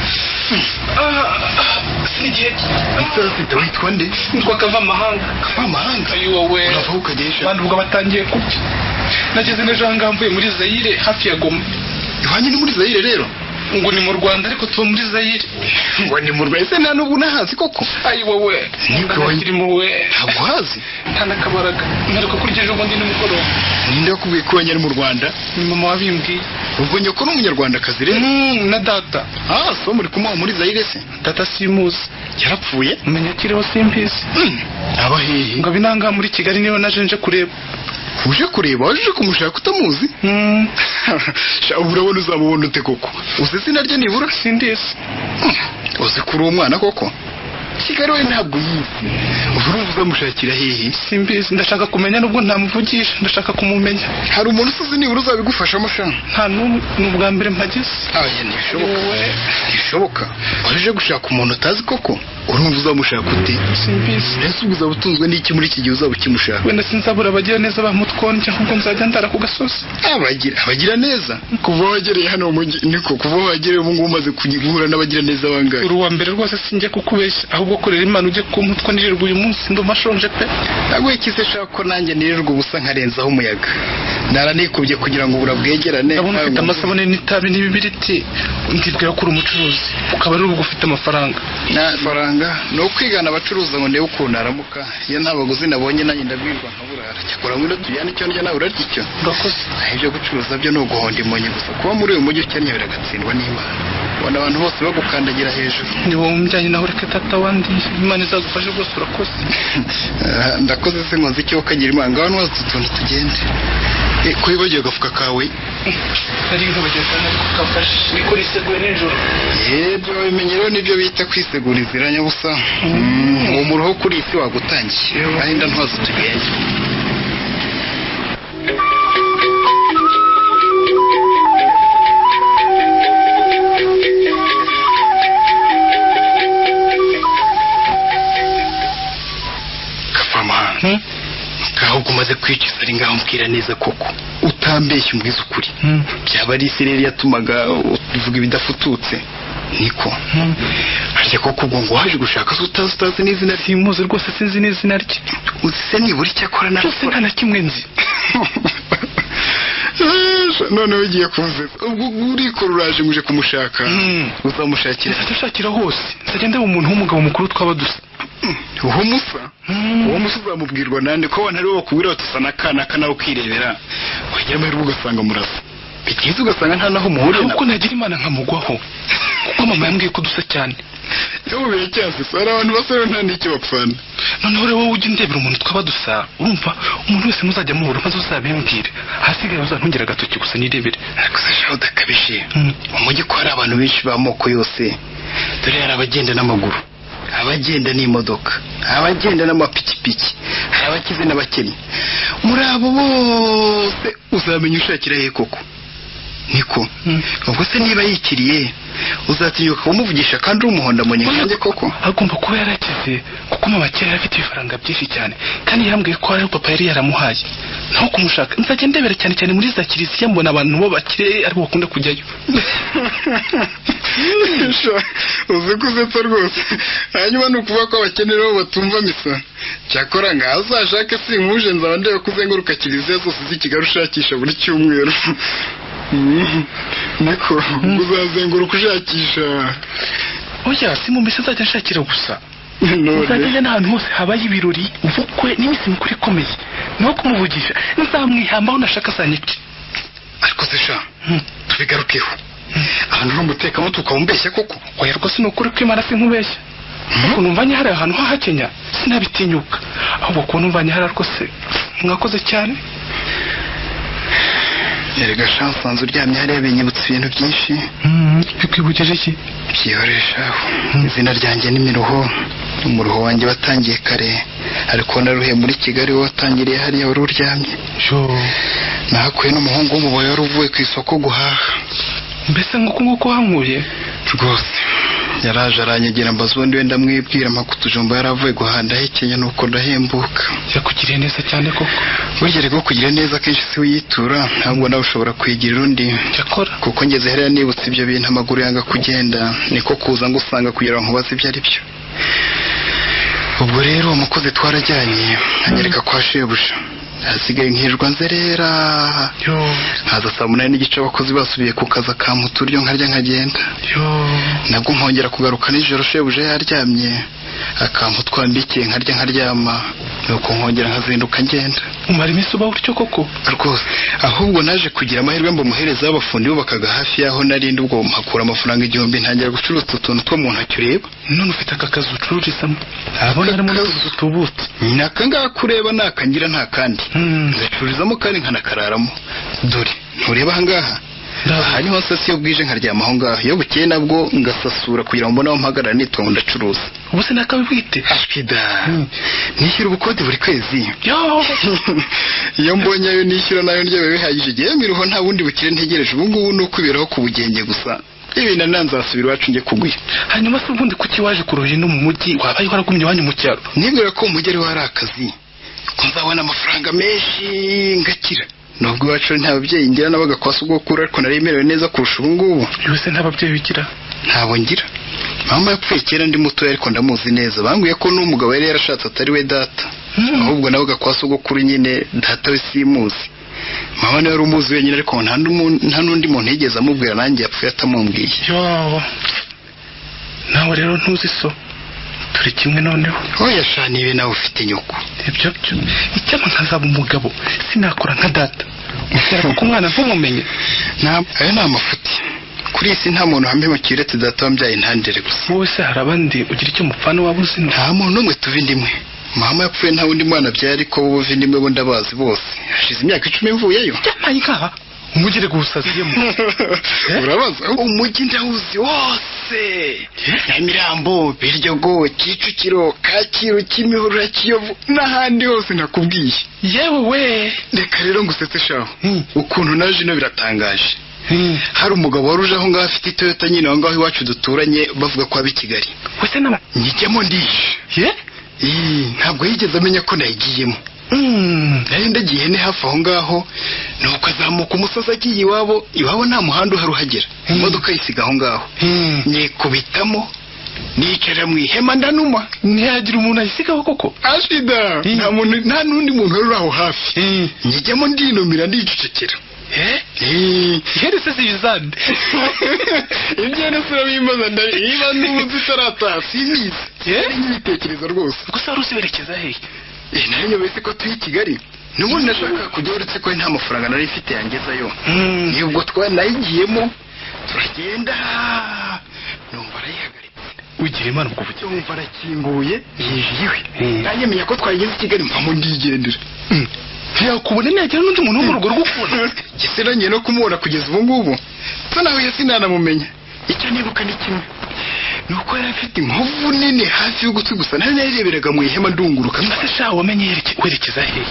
Sinigihe Saa sita witwa nde? Nitwa Kavamahanga. Kavamahanga? Ayi wowe. Urava ukagesha? Abantu ubwo batangiye kurya. Nageze n'ejo aha ngaha mvuye muri Zaire hafi ya Goma. Iwanyu ni muri Zaire rero? Ngo ni mu Rwanda ariko tuba muri Zaire. Ngo ni mu Rwanda ese nta n'ubu unahazi koko? Ayi wowe. Ntabwo we. Ntabwo uhazi? Nta n'akabaraga. Mperuka kurya ejo bundi nimugoroba. Ninde wakubwiye ko iwanyu ari mu Rwanda? Ni mama wabimbwiye. Ubwo nyoko ni umunyarwandakazi rero? Na data. Ah, so muri kumuha muri Zaire se? Data simuzi. Yarapfuye? Menya akiriho simbizi. Aba hehe? Ngo abinanga muri Kigali niyo naje nje kureba. Uje kureba waje kumushaka utamuzi? Sha urabona uzamubona ute koko? Uzi izina rye nibura? Sindizi. Uzi kuri uwo mwana koko? Kigali we ntabwo yizi. Urumva uzamushakira hehe? Simbizi, ndashaka kumenya nubwo ntamuvugisha, ndashaka kumumenya. Hari umuntu usuzi nibura uzabigufashamo sha? Nta n'umwe, ni ubwa mbere mpageze. Aya ntibishoboka. Ntibishoboka. Waje gushaka umuntu utazi koko? Urumva uzamushaka ute? Simbizi. Ese ubwo uzaba utunzwe n'iki muri iki gihe uzaba ukimushaka? Wenda sinzabura abagira neza bamutwonje, ahubwo nzajya ndara ku gasozi. Abagira neza? Kuva wagereye hano mu mujyi, niko kuva wagereye ubu ngubu umaze guhura n'abagira neza bangahe? Uri uwa mbere rwose, sinjye kukubeshya, ahubwo korera Imana ujye kumputwa nirirwa uyu munsi, ndumva nshonje pe. Ntabwo ikize shaka ko nanjye nirirwa ubusa nkarenzaho umuyaga. Naranikubye kugira ngo burabwegerane. Ndabona ufite amasabune n'itabi n'ibibiriti, ndibwira ko uri umucuruzi, ukaba ari ubwo ufite amafaranga. Amafaranga ni ukwigana abacuruza ngo ndebe ukuntu aramuka. Iyo nta baguzi nabonye nanjye ndabwirwa nkaburara. Cyakora ngwino tujyane icyo ndya nawe urarya icyo. Urakoze. Ibyo gucuruza byo ni uguhonda imonyi gusa. Kuba muri uyu mujyi ukennye biragatsindwa n'Imana. Ubona abantu bose bagukandagira hejuru. Ni wowe umujyanye nawe, reka tata wandi, Imana izagufashe rwose, urakoze. Ndakoze se nkoze icyo ukagira Imana. Ngaho nwaza utuntu tugende. Ko wibagiwe agafuka kawe? Nari nkabagiye kandi ariko kamfashe. Niko niseguye nijoro. Yebyo bimenyero nibyo bita kwisegura inzira nyabusa. Uwo muruho kuri isi wagutangiye. Ahinda ntwaza tugende. Kavamahanga. Ahubwo umaze kwicuza ari ngaho mbwira neza koko utambeshya umbwiza ukuri. Byaba ari isereri yatumaga uvuga ibidafututse. Niko harya koko ubwo ngo waje gushaka se utazi n'izina rye? Simuzi rwose, sinzi n'izina rye. Uzi se nibura icyo akora? Byose nta na kimwe nzi. Noneho ugiye kunsetsa. Ubwo urikora uraje ngo uje kumushaka. Uzamushakira? Nzashakira hose, nzajya ndeba umuntu w'umugabo mukuru twaba dusa. Uwo musa? Uwo musa uzamubwirwa nande ko abantu aribo bakubwira bati usa n'aka nawe ukirebera, wagira amahirwe ugasanga murasa, bitinze ugasanga nta naho muhuriye. Ahubwo nagira Imana nkamugwaho, kuko mama yambwiye ko dusa cyane. Yewe biracyasesa, hari abantu basa nta n'icyo bapfana. Noneho rero wowe ujya undebera umuntu twaba dusa, urumva umuntu wese muzajya muhura maze uzabimbwire, ahasigaye uzantungera agatoki gusa nirebere. Ariko se shaho udakabije, mu mujyi ko hari abantu benshi b'amoko yose, dore hari abagenda n'amaguru, abagenda n'imodoka, abagenda n'amapikipiki, hari abakize n'abakennye. Muri abo bose uzamenya ushakira he koko? Niko ubwo se niba yikiriye uzatinyuka kumuvugisha kandi uri umuhondo munye nkanjye koko? Agomba kuba yarakize kuko mama kera yari afite ibifaranga byinshi cyane, kandi yambwiye ko ari papa yari yaramuhaye. Naho kumushaka nzajya ndebera cyane cyane muri za kiliziya, mbona abantu bo bakire aribo bakunda kujyayo. Uzi ko usetsa rwose. Hanyuma ni ukuvuga ko abakene rero batumva misa. Cyakora ngaho uzashake sinkuje, nzaba ndeba ko uzenguruka kiliziya zose z'i Kigali ushakisha buri cyumweru. Niko uzazenguruka ushakisha? Oya, si mu misa nzajya nshakira gusa. Nzajya njya n'ahantu hose habaye ibirori, ubukwe n'iminsi mikuru ikomeye. Naho kumuvugisha nzamwihambaho nashaka azanyice. Ariko se sha, tubigarukeho. Ahantu uri umutekamutwe ukaba koko? Oya rwose ni ukuri kw'Imana sinkubeshya. Ukuntu mvanye hariya ahantu h'ahakenya sinabitinyuka, ahubwo ukuntu mvanye hariya rwose mwakoze cyane. Erega sha, nsanze uryamye hariya binyibutsa ibintu byinshi. Bikwibukije iki? Byihoresha. Izina ryanjye ni Miruho. Umuruho wanjye watangiye kare, ariko naruhe muri Kigali watangiriye hariya wari uryamye. Nahakuye n'umuhungu w'umuboyi wari uvuye ku isoko guhaha. Mbese nk'uko nguko wankuye? Rwose yaraje aranyegera mbaza ubundi wenda mwibwira amakutujumba yari avuye guhaha ndahekenya nuko ndahembuka. Yakugiriye neza cyane koko. Burya rero kugira neza kenshi si uyitura, ntabwo nawe ushobora kwigirira undi. Cyakora kuko ngeze hariya nibutse ibyo bintu amaguru yanga kugenda, niko kuza ngusanga kugira ngo nkubaze ibyo ari byo. Ubwo rero umukozi twarajyanye anyereka kwa shebuja, hasigaye nkirwa nzerera. Nkaza saa 8:15 abakozi basubiye ku kazi akampa uturyo nkarya nkagenda. Nabwo nkongera kugaruka nijoro shebuja yaryamye akampa utwambikiye nkarya nkaryama, nuko nkongera nkazinduka ngenda. Umara iminsi uba utyo koko? Rwose. Ahubwo naje kugira amahirwe mba umuhereza w'abafundi bubakaga hafi y'aho narindi, ubwo mpakura amafaranga 1000 ntangira gucuruza utuntu two mu ntoki ureba. None ufite aka kazu ucururizamo? Abona harimo n'utuzu tubutse. Ni aka ngaka ureba ni akangira nta kandi. Ngacururizamo kandi nkanakararamo. Dore ntureba aha ngaha? Aha niho nsasa iyo bwije nkaryama aho ngaho, iyo bukeye nabwo ngasasura kugira ngo mbone aho mpagarara nitwa ngo ndacuruza. Ubu se nakabibwite? Ashwida. Nishyura ubukode buri kwezi. Iyo mbonye ayo nishyura nayo ndya biba bihagije. Igihe Miruho nta bundi bukire ntegereje ubu ngubu ni ukwiberaho ku bugenge gusa. Ibi nanzasubira iwacu njye kugwira. Hanyuma se ubundi kuki waje kuroha ino mu mujyi wabaye waragumye iwanyu mu cyaro? Nibwira ko umujyi ariho hari akazi, ko nzabona amafaranga menshi ngakira. Nubwo iwacu nta babyeyi ngira nabaga kwa sogokuru, ariko nari merewe neza kurusha ubu ngubu. Yose nta babyeyi ugira? Ntabwo ngira. Mama yapfuye kera ndi mutoya, ariko ndamuzi neza. Bambwiye ko n'umugabo yari yarashatse atari we data, ahubwo nabaga kwa sogokuru nyine, data we simuzi. Mama niwe wari umuzi wenyine, ariko nta n'undi muntu yigeze amubwira, nanjye yapfuye atamumbwiye. Yo, nawe rero ntuzi so, turi kimwe noneho. Oya sha, nibe nawe ufite nyoko. Ibyo byo icyampa nkazaba umugabo, sinakora nka data. Ushaka ko umwana ntumumenye. Ayo ni amafuti. Kuri iyi si nta muntu wampemukiye uretse data wambyaye ntandere gusa. Wowe se hari abandi ugira icyo mupfana waba uzi? Nta muntu n'umwe tuva inda imwe. Mama yapfuye nta wundi mwana abyara, ariko bo buva inda imwe bo ndabazi bose. Hashize imyaka 10 mvuyeyo. Byamaye inka umugire gusaziyemo. Urabaza umujyi ndawuzi wose. Nyamirambo, Biryogo, Kicukiro, Kacyiru, Kimihurura, Kiyovu n'ahandi hose nakubwiye. Yewe we, reka rero ngusetse shaho. Ukuntu naje ino biratangaje. Hari umugabo wari uje aho ngaho afite Toyota nyine aho ngaho iwacu duturanye, bavuga ko aba i Kigali. Wese nama njyamo ndishe. Ntabwo yigeze amenya ko nayigiyemo. Nari ndagiye ni hafi aho ngaho, nuko azamuka umusozi agiye iwabo. Iwabo nta muhanda uhari uhagera, imodoka yisiga aho ngaho. Nikubitamo nicara mu ihema ndanuma. Ntiyagira umuntu ayisigaho koko? Ashida, nta muntu, nta n'undi muntu wari uri aho hafi. Njyamo ndinumira ndicecekera. Ihene se zibizande. Ibyo se urabimbaza niba n'ubu zitarataha simbizi. N'ibitekerezo rwose. Gusa wari uziberekeza hehe? Nari nyobetse ko turi i Kigali. N'ubundi nashakaga kujya, uretse ko nta mafaranga nari mfite yangezayo. Ubwo twanayigiyemo turagenda, numva arayihagaritse. Ugira Imana ubwo buke. Numva arakinguye yinjiye iwe. Nanjye menya ko twageze i Kigali mvamo ndigendera. Ntiyakubona, ntiyagira n'undi muntu wo mu rugo rw'ukubona. Ese nongeye no kumubona kugeza ubu ngubu. So nawe sinanamumenya. Icyo nibuka ni kimwe, nuko yari afite inkovu nini hafi y'ugutwi gusa, nari nayireberaga mu ihema ndunguruka. Mbese sha wamenye werekeza hehe?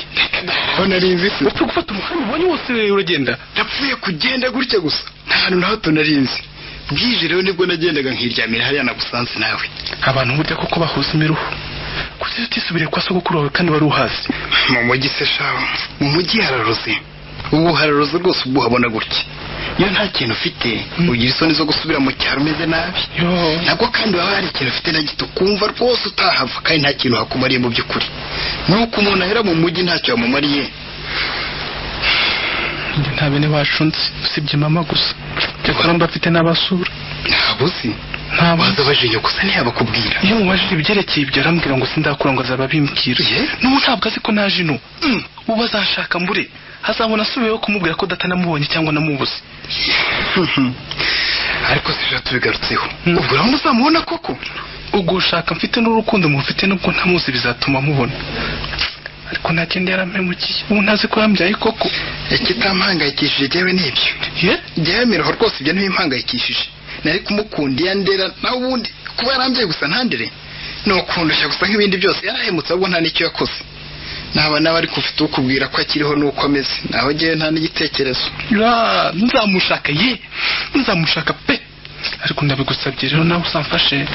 Aho nari nzi se. Upfa gufata umuhanda ubonye wose uragenda? Napfuye kugenda gutya gusa, nta hantu na hato nari nzi. Bwije rero nibwo nagendaga nkiryamira hariya nagusanze nawe. Abantu burya koko bahuza imiruho. Kuki utisubiriye kwa sogokuru wawe kandi wari uhazi? Mu mujyi se shaho, mu mujyi hararoze. Ubu hararoze rwose, ubwo uhabona gutya. Iyo nta kintu ufite ugira isoni zo gusubira mu cyaro umeze nabi. Nabwo kandi waba hari ikintu ufite na gito ukumva rwose utahava, kandi nta kintu hakumariye mu by'ukuri. Nuko umuntu ahera mu mujyi ntacyo yamumariye. Njye nta bene bacu nzi usibye mama gusa. Cyakora mba mfite n'abasura. Ntabwo uzi? Waza baje gusa ntiyabakubwira. Iyo mubajije ibyerekeye ibyo arambwira ngo sindakura ngo azaba abimbwira. N'ubu ntabwo azi ko naje ino. Ubu azashaka mbure. Hazabona asubiyeho kumubwira ko data namubonye cyangwa namubuze. Ariko sije tubigarutseho. Ubwo urabona uzamubona koko? Ubwo ushaka mfite n'urukundo mufite nubwo ntamuzi bizatuma mubona. Ariko nta kindi yarampemukiye. Ubu ntazi ko yambyaye koko. Ikitampangayikishije jyewe nibyo. Jyewe miroho rwose ibyo ntibimpangayikishije. Nari kumukunda iyo ndera, nawe ubundi kuba yarambyaye gusa ntandere. Ni ukundushya gusa nk'ibindi byose, yarahemutse ahubwo nta n'icyo yakoze. Naba nawe ariko ufite ukubwira ko akiriho nuko ameze, naho jyewe nta n'igitekerezo. Nzamushaka ye, nzamushaka pe. Ariko ndabigusabye rero nawe uzamfashe.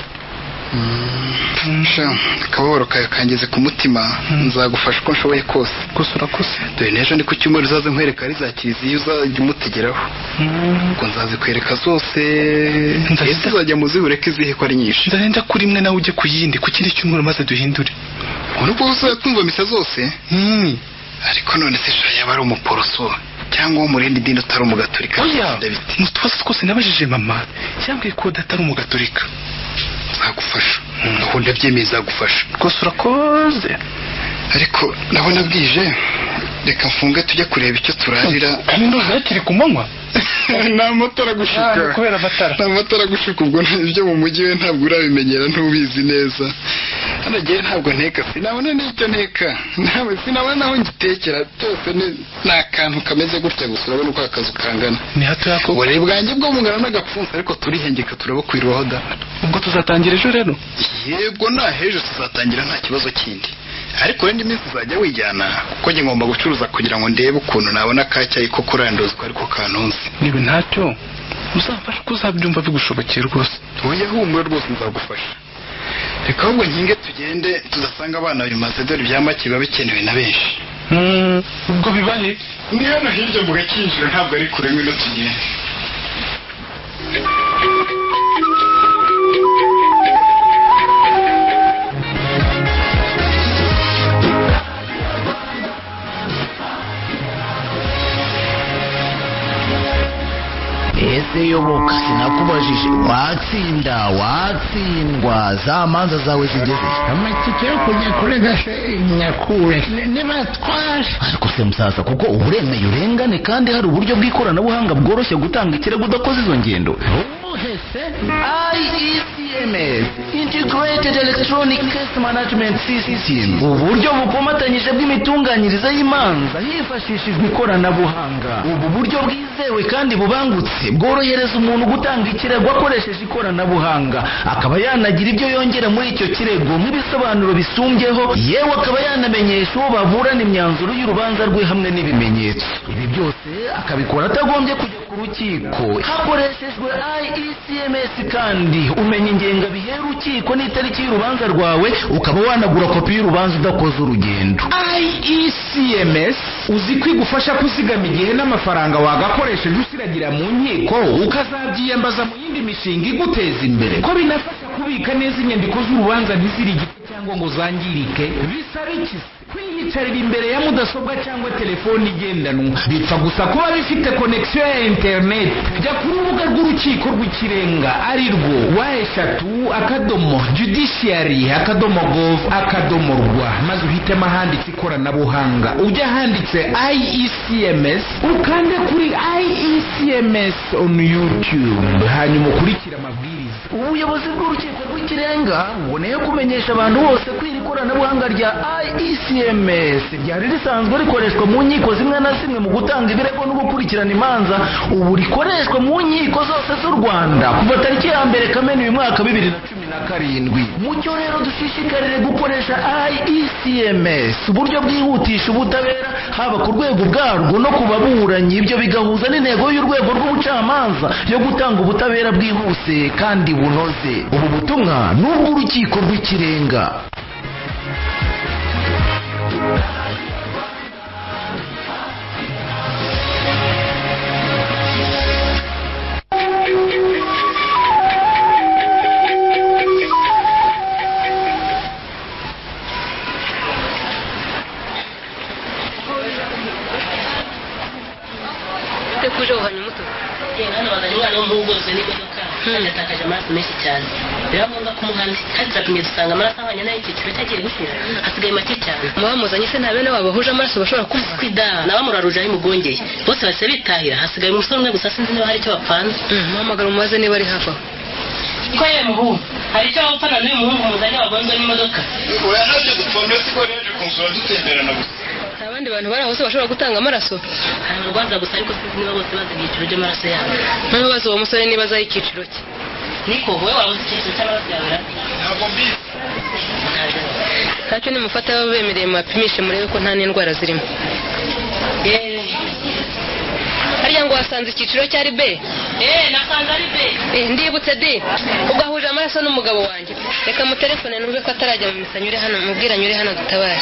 Akababaro kawe kangeze ku mutima, nzagufasha uko nshoboye kose. Gusa urakoze. Dore n'ejo ni ku cyumweru uzaze nkwereka ari za kiliziya uzajya umutegeraho. Ubwo nzazikwereka zose. Ese uzajya muzihure ko izihe ko ari nyinshi. Nzagenda kuri imwe nawe ujye ku yindi ku kindi cyumweru maze duhindure. Ubwo nubwo uzajya twumva misa zose. Ariko none se sha yaba ari umuporoso cyangwa wo mu rindi dini utari umugaturika? Oya, mu tubazo twose nabajije mama yambwiye ko atari umugaturika. Nzagufasha. Aho ndabyemeye nzagufasha. Rwose urakoze. Ariko ndabona bwije, reka mfunge tujye kureba icyo turarira. Kandi ndoza hakiri ku manywa. Nta matara gushuka. Kubera amatara. Nta matara gushuka, ubwo ibyo mu mujyi we ntabwo urabimenyera, ntubizi neza. Hano gihe ntabwo nteka, sinabona n'icyo nteka. Nawe sinabona naho ngitekera, byose ni akantu kameze gutya gusa, urabona uko akazu kangana. Ni hato yako. Uburiri bwanjye bwo bungana n'agapfunsi, ariko turihengeka turabukwirwaho da. Ubwo tuzatangira ejo rero? Yego, na hejo tuzatangira nta kibazo kindi. Ariko wenda iminsi uzajya wijyana, kuko njye ngomba gucuruza kugira ngo ndebe ukuntu nabona kacyayi ko kurandozwa ariko kantunze. Niba ntacyo Uzamfasha uko uzabyumva bigushobokeye rwose. Oya humura rwose nzagufasha. Reka ahubwo nkinge tugende tudasanga abana bimaze, dore ibya make biba bikenewe na benshi. Ubwo bibahe ni hano hirya mu gakinjiro, ntabwo ari kure, ngwino tugende. Ese Yoboka, sinakubajije watsinda watsindwa za manza zawe zigeze? Amatike yo kujya kurega nyakure nibatwara. Ariko se musaza, kuko uburemeye urengane kandi hari uburyo bw'ikoranabuhanga bworoshye gutanga ikirego udakoze izo ngendo. Ubuhe se? IECMS, Integrated Electronic Case Management System, uburyo bukomatanyije bw'imitunganyirize y'imanza hifashishijwe ikoranabuhanga. Ubu buryo bwizewe kandi bubangutse bworohereza umuntu gutanga ikirego akoresheje ikoranabuhanga, akaba yanagira ibyo yongera muri icyo kirego nk'ibisobanuro bisumbyeho, yewe akaba yanamenyesha uwo baburana imyanzuro y'urubanza rwe hamwe n'ibimenyetso. Ibi byose akabikora atagombye kujya ku rukiko. Hakoreshejwe IECMS kandi umenya ingengabihe y'urukiko n'itariki y'urubanza rwawe, ukaba wanagura kopi y'urubanza udakoze urugendo. IECMS uzi ko igufasha kuzigama igihe n'amafaranga wagakoresheje usiragira mu nkiko, ukazabyiyambaza mu yindi mishinga iguteza imbere, ko binafasha kubika neza inyandiko z'urubanza ntizirigite cyangwa ngo zangirike. Bisaba iki? Kwiyicarira imbere ya mudasobwa cyangwa telefoni igendanwa, bipfa gusa kuba bifite connection ya internet. Jya ku rubuga rw'urukiko rw'ikirenga ari rwo www.judiciary.gov.rw, maze uhitemo ahanditse ikoranabuhanga, ujya ahanditse IECMS, ukande kuri IECMS on YouTube, hanyuma ukurikire amabwiriza. Ubuyobozi bw'urukiko rw'ikirenga buboneye kumenyesha abantu bose ko iri koranabuhanga rya IECMS ryari risanzwe rikoreshwa mu nkiko zimwe na zimwe mu gutanga ibirego no gukurikirana imanza, ubu rikoreshwa mu nkiko zose z'u Rwanda kuva tariki ya 1 Kamena uyu mwaka 2017. Mucyo rero dushishikarire gukoresha IECMS, uburyo bwihutisha ubutabera haba ku rwego bwarwo no ku baburanyi, ibyo bigahuza n'intego y'urwego rw'ubucamanza yo gutanga ubutabera bwihuse kandi bunoze. Ubu butumwa ni ubw'urukiko rw'ikirenga. Hano bazanye umwana w'umuhungu ugonzwe n'imodoka kandi yatakaje amaraso menshi cyane, biba ngombwa kumuhana kandi turapimye dusanga amaraso ahwanye n'ay'icyiciro cyagiye gushira, hasigaye make cyane. Mubamuzanye se nta bene wabo bahuje amaraso bashobora kumuha? Kwida nabamuraruje aho imugongeye bose bahise bitahira, hasigaye umusore umwe gusa, sinzi niba hari icyo bapfana. Muhamagara umubaze niba ari hafi aho. Ko yewe muhungu, hari icyo wapfana n'uyu muhungu muzanye wagonzwe n'imodoka? Oya ntabyo dupfana, siko yaje kunsura dutemberana gusa. Abandi bantu bari aho se bashobora gutanga amaraso? Hari abarwaza gusa, ariko sinzi niba bose bazi ibyiciro by'amaraso yabo. Noneho bazi uwo musore niba azi icyiciro cye. Niko wowe waba uzi icyiciro cy'amaraso yawe ra? Ntabwo mbizi. Ntacyo nimufata bemereye mubapimishe murebe ko nta n'indwara zirimo. Harya ngo wasanze icyiciro cyari B? Nasanze ari B. Ndibutse D. Ugahuje amaraso n'umugabo wanjye. Reka mutelefone numve ko atarajya mu misa, nyure hano mubwira nyure hano dutabare.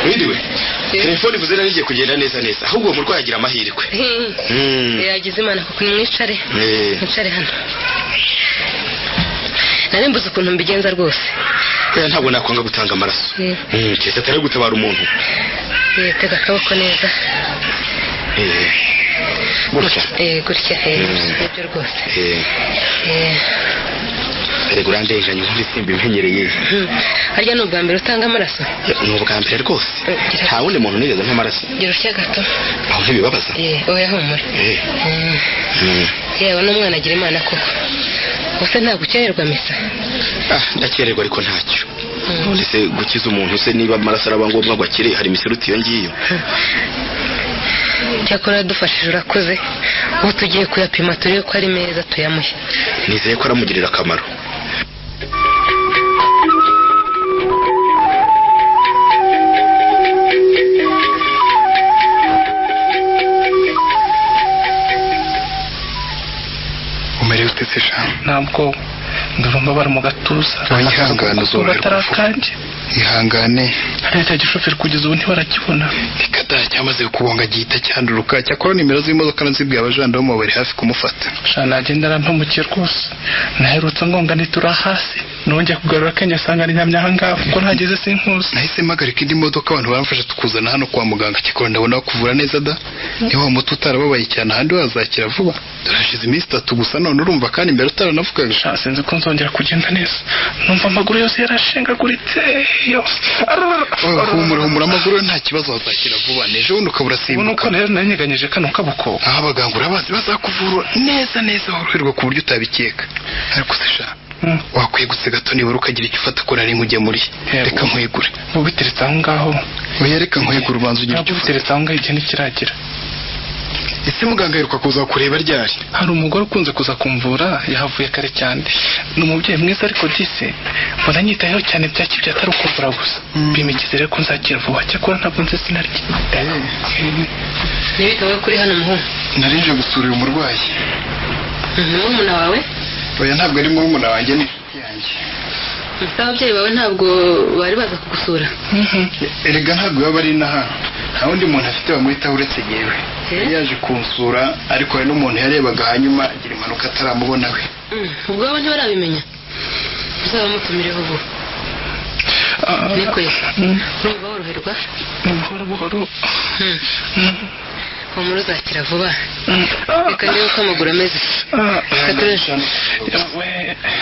Mwiriwe. Telefone ivuze nari igiye kugenda neza neza, ahubwo uwo murwayi agira amahirwe. Yagize Imana kuko nimwicare. Mwicare hano. Nari mbuze ukuntu mbigenza rwose. Oya ntabwo nakwanga gutanga amaraso. Keretse atari gutabara umuntu. Tega akaboko neza. Gutya. Gutya. Nibyo rwose. Erega urandenganya ubundi simbimenyereye. Harya ni ubwa mbere utanga amaraso? Ni ubwa mbere rwose. Nta wundi muntu nigeze mpa amaraso. Gira utya gato. Aho ntibibabaza? Oya humura. Yewe n'umwana agira Imana koko. Ubuse ntabwo ukererwa misa? Ndakererwa ariko ntacyo. None se gukiza umuntu se niba amaraso araba ngombwa ngo akire, hari imiseruti iyo ngiyo. Cyakora yadufashije, urakoze. Ubu tugiye kuyapima turebe ko ari meza tuyamuhe. Nizeye ko aramugirira akamaro. Umerewe ute se sha? Ntabwo ndumva bari mu gatuza. Wihangane uzoroherwa vuba. Ihangane. Hariya cya gishoferi kugeza ubu ntibarakibona. Reka da, cyamaze kubonga gihita cyanduruka. Cyakora nimero z'imodoka nazibwiye abajandarume bari hafi kumufata. Sha nagenda arampemukiye rwose. Naherutse ngonga nitura hasi. Nongeye kugarura akenge asanga ni nyamya ahangaha kuko ntageze sinkuzi. Nahise mpagarika indi modoka abantu baramfasha tukuzana hano kwa muganga. Cyakora ndabona bakuvura neza da. Niba wa muti utarababaye cyane ahandi wazakira vuba. Turashize iminsi 3 gusa none urumva kandi mbere utaranavugaga. Sha sinzi ko nzongera kugenda neza. Numva amaguru yose yarashengaguritse. Humura humura, amaguru nta kibazo wazakira vuba. N'ejo bundi ukaba urasimbuka. Ubu nuko rero nanyeganyije kano kaboko. Aho abaganga urabazi bazakuvura neza neza woroherwa ku buryo utabikeka. Ariko se sha wakwegutse gato nibura ukagira icyo ufata ko nari nkugemuriye. Reka nkwegure. Ubu biteretse aho ngaho. Oya reka nkwegure ubanza ugira icyo ufata. Biteretse aho ngaho igihe ntikiragera. Ese muganga aheruka kuza kureba ryari? Hari umugore ukunze kuza kumvura, yahavuye kare cyane. Ni umubyeyi mwiza ariko dise mbona nyitayeho cyane bya kibya atari ukumvura gusa. Bimigize rero ko nzakira vuba. Cyakora ntabwo nzi izina rye. Ntibitawe kuri hano muhungu. Narinje gusura uyu murwayi. Murumuna wawe? Oya ntabwo ari murumuna wanjye, ni inshuti yanjye. Ababyeyi bawe ntabwo bari baza kugusura? Erega ntabwo baba ari inaha. Nta wundi muntu afite bamwitaho uretse yewe. Yari yaje kunsura ariko hari n'umuntu yarebaga hanyuma agira impanuka ataramubona we. Ubwo bo ntibarabimenya. Uzabamutumireho vuba. Niko ye. Urumva woroherwa? Buhoro buhoro. Humura uzakira vuba. Reka ndebe uko amaguru ameze. Reka turebe.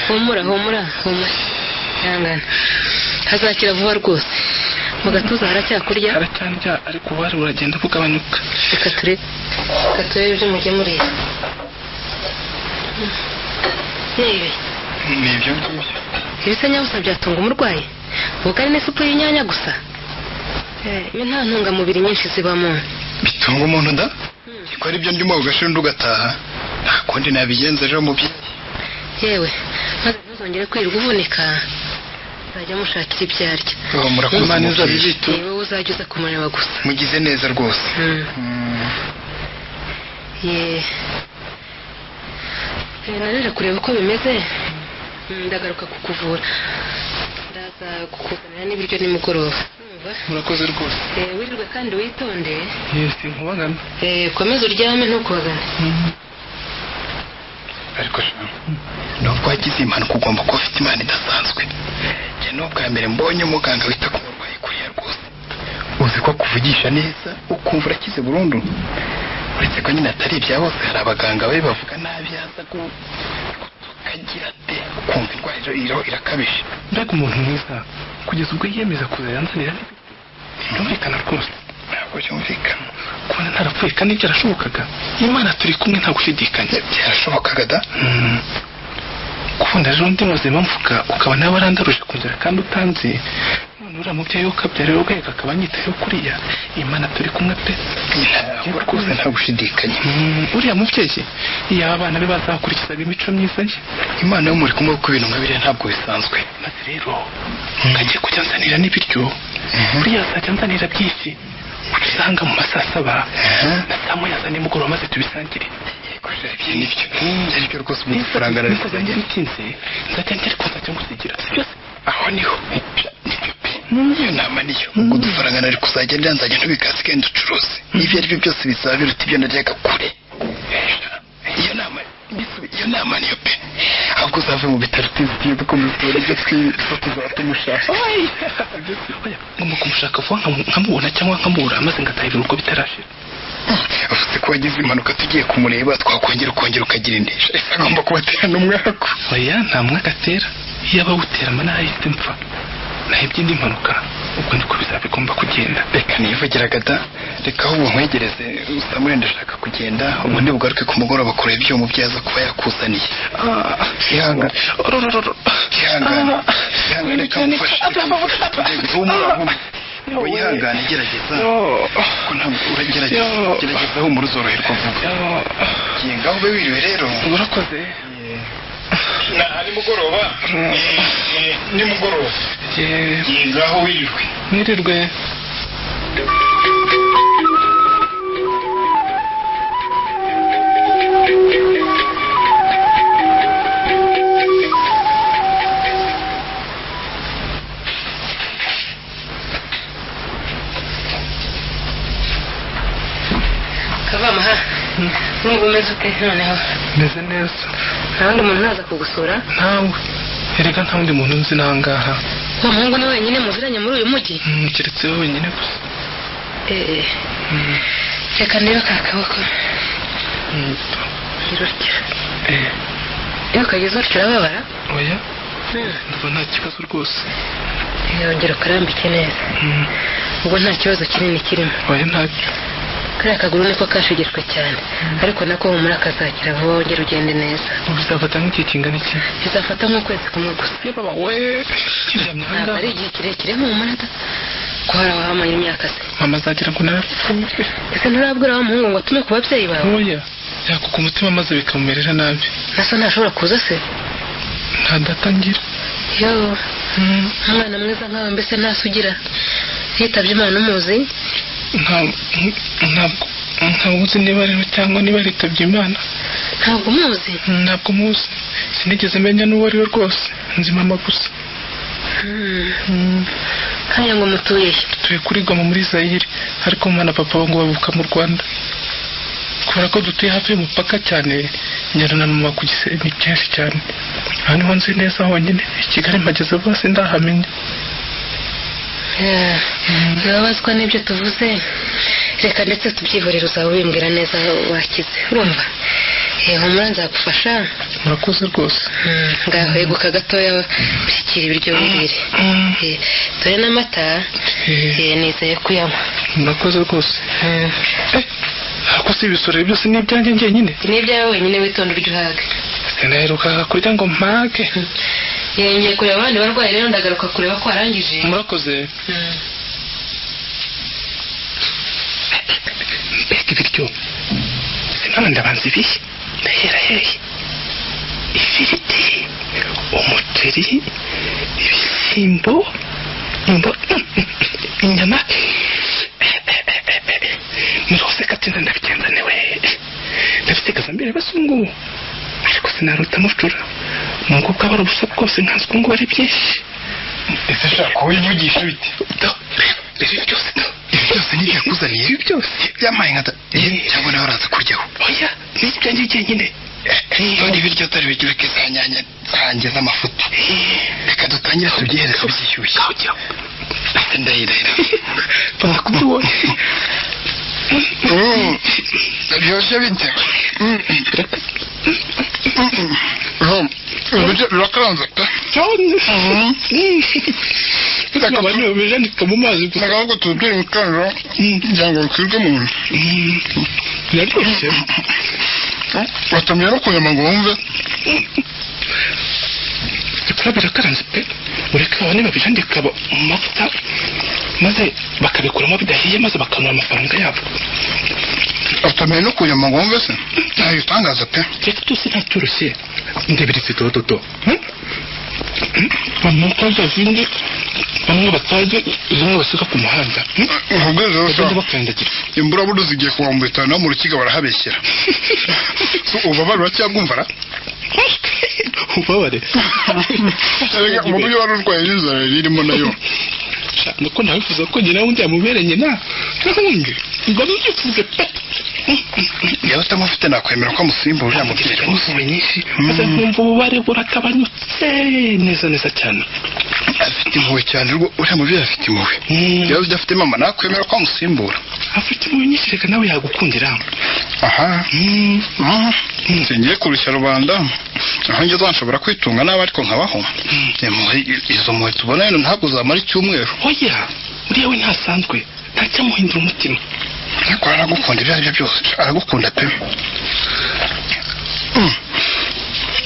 Humura humura humura. Ihangane. Hazakira vuba rwose. Mu gatuza haracyakurya? Haracyandya ariko ubuhari buragenda bugabanyuka. Reka turebe. Reka turebe ibyo mugemuriye. Ni ibi. Ni ibyo ngibyo. Ibisanyabusa byatunga umurwayi? Ubugari n'isupu y'inyanya gusa? Ibi nta ntungamubiri nyinshi zibamo. Bitunga umuntu da? Ko ari byo ndimo ugashira ugataha. Nta kundi nabigenza ejo mubyeyi. Yewe, maze ntuzongere kwirirwa uvunika. Nzajya mushakira ibyo arya. Murakoze. Imana izabibitu. Ni wowe uzajya uza kumureba gusa. Mugize neza rwose. Ye. Naje kureba uko bimeze. Ndagaruka kukuvura. Ndaza kukuzanira n'ibiryo nimugoroba. Murakoze rwose. Wirirwe kandi witonde. Yes, nkubagana. Komeza uryame ntukubagane. Ariko sha, nubwo wagize impanuka ugomba kuba ufite imana idasanzwe. Njye n'ubwa mbere mbonye umuganga wita ku murwayi kuriya rwose. Uzi ko akuvugisha neza ukumva urakize burundu. Uretse ko nyine atari ibya bose, hari abaganga babi bavuga nabi yaza gutukagira ate ukumva indwara irakabije. Mbega umuntu mwiza kugeza ubwo yiyemeza kuza yanzanira n'ibiryo. Byumvikana rwose. Ntabwo byumvikana. Kubona ntarapfuye kandi byarashobokaga. Imana turi kumwe nta gushidikanya. Byarashobokaga da. Kubona rero ndi muzima mvuga ukaba nawe warandaruje kongera kandi utanzi. None uriya mubyeyi ukabyara rero ugaheka akaba anyitayeho kuriya. Imana turi kumwe pe. Ntabwo rwose nta gushidikanya. Uriya mubyeyi iyo abana be bazakurikizaga imico myiza ye. Imana yo muri kumwe kuko ibintu nka biriya ntabwo bisanzwe. Maze rero kagiye kujya nzanira n'ibiryo. Buriya azajya nzanira byinshi. Usanga mu masaa 7 na saa 1 za nimugoroba maze tubisangire. Ibyo nibyo. Ibyo rwose mu dufaranga nari nzajya ntinze nzajya njya ariko nzajya ngusigira. Sibyo se? Aho niho. Nibyo pe. Iyo nama niyo. Ubwo udufaranga nari kuzajya ndya nzajya ntubikaze kandi ucuruze. Ibyo ari byo byose bizaba biruta ibyo naryaga kure. Iyo nama iyo nama niyo pe. Ahubwo uzave mu bitaro tuzigiye dukomeza tubona ibyo tuzaba tumushaka. Ngomba kumushaka vuba nkamubona cyangwa nkamubura maze ngataha ibiruhuko bitarashira. Avuze ko wagize impanuka tugiye kumureba twakongera ukongera ukagira indesha. Ese agomba kubatera n'umwaku? Oya nta mwaka atera. Iyo abawutera mba narahise mpfa. Nahebye indi mpanuka ubwo niko bizaba bigomba kugenda. Reka nivugiraga da. Reka ahubwo nkwegereze Samuel ndashaka kugenda ubundi bugaruke ku mugoroba kureba ibyo umubyeyi aza kuba yakuzaniye. Ihangane. Ihangane. Ihangane kamufashe. Wihangane gerageza. Ko ntabwo uragerageza. Gerageza humura uzoroherwa vuba. Giye ngaho ube wiriwe rero. Urakoze. Na nimugoroba. Nimugoroba. Giye ngaho wirirwe. Mwirirwe. Kavamaha, nubwo umeze ute noneho? Meze neza. Nta wundi muntu naza kugusura? Ntawe. Erega nta wundi muntu nzi n'ahangaha. Wa muhungu ni wenyine muziranye muri uyu mujyi? Keretse we wenyine gusa. Reka ndebe ka kaboko. Irutya. Iyo kageze utyo urababara? Oya. Ndumva nta kibazo rwose. Yongera ukarambike neza. Ubwo nta kibazo kinini kirimo. Oya ntacyo. Kariya kaguru niko kashegeshwe cyane, ariko nako humura kazakira vuba wongere ugende neza. Bizafata nk'igihe kingana iki? Bizafata nk'ukwezi kumwe gusa. Baba we, ntabwo ari igihe kirekire humura da. Ko hari abahamanye imyaka se. Mama azagira ngo narapfuye. Ese nturabwira wa muhungu ngo atume ku babyeyi bawe? Oya, yakuka umutima maze bikamumerera nabi. Nasa ntashobora kuza se? Nta data ngira. Yo, umwana mwiza nkawe mbese ntasugira. Yitabye Imana umuzi? Ntabwo nzi niba ariho cyangwa niba aritabye Imana. Ntabwo umuzi? Ntabwo muzi. Sinigeze menya n'uwo ari we rwose. Nzi mama gusa. Kaya ngo mutuye he? Dutuye kuri Goma muri Zaire, ariko mama na papa ngo bavuka mu Rwanda. Kubera ko dutuye hafi y'umupaka cyane, njyana na mama ku Gisenyi kenshi cyane. Aha niho nzi neza honyine. I Kigali mpageze vuba sindahamenya. Urababazwa n'ibyo tuvuze? Reka ndetse tubyihorere uzaba ubimbwira neza wakize. Urumva? Humura nzagufasha. Murakoze rwose. Ngaho eguka gatoya ushyikira ibiryo bibiri. Dore n'amata. Nizeye kuyanywa. Murakoze rwose. Ariko si ibisorero byose ni ibyanjye njyenyine? Ni ibyawe wenyine, witonde urya uhage. Sinaherukaga kurya ngo mpage. Ngiye kureba abandi barwayi rero ndagaruka kureba ko warangije. Murakoze. Mbega ibiryo. Sinone ndabanza ibihe. Ndahera hehe. Ifiriti, umuceri, ibishyimbo, inyama. Nirose katinda ndabigenza newe. Ndabisigaza mbere basungu. Ariko sinaruta mucura. Mungu bwaba ubusa bwose nkanswe ngo ari byinshi. Ese shaka wivugisha bite? Ibi byose ibi byose ni byakuzaniye? Ibi byose byamaye nkata cyangwa nawe araza kuryaho? Oya, ni ibyanjye jyenyine. None ibiryo atari biryo za nyanya zanjye z'amafuti. Reka dutangire tubyihereze bishyushye. Ndahirahira. Pfa kubibona. Biryoshye bite? Birakaranze pe. Cyane. Abantu bijandika mu mazi gusa. Ntabwo tubyira imikandara kugira ngo bikwirwe mu nda. Biraryoshye. Batamye no kunyama ngo wumve. Bikora birakaranze pe. Ureka abantu babijandika mu mavuta maze bakabikuramo bidahiye maze bakanura amafaranga yabo. Batamye no kunyama ngo wumve se. Nta bitangaza pe. Reka byose ntacyoroshye. Ndebere dododo. Bamwe zindi bamwe bataje zimwe basiga ku muhanda. Ubwo bakandagira. Imburabudu zigiye kuwambita no mu rukiga barahabeshyera. So ubabare uracyabwumva ra? Ubabare. Erega umubiri wari urwaye n'inzara irimo nayo. Nuko nabifuza ko nyina wundi yamubereye nyina. Nkundi. Ngo mbyifuze pe. Yaba utamufite nakwemera ko amusimbura uriya mubyeyi rwose. Nyinshi. Maze nkumva ububare burakabanyutse neza neza cyane. Afite impuhwe cyane uriya mubyeyi afite impuhwe. Yaba udafite mama nakwemera ko amusimbura. Afite impuhwe nyinshi reka nawe yagukundira. Aha. Singiye kurushya rubanda. Aho ngeze nshobora kwitunga nabi ariko nkabaho. Izo mpuhwe tubona hano ntabwo zamara icyumweru. Oya, uriya we ntasanzwe. Ntacyamuhindura umutima. Ariko aragukunda ibyo aribyo byose. Aragukunda pe.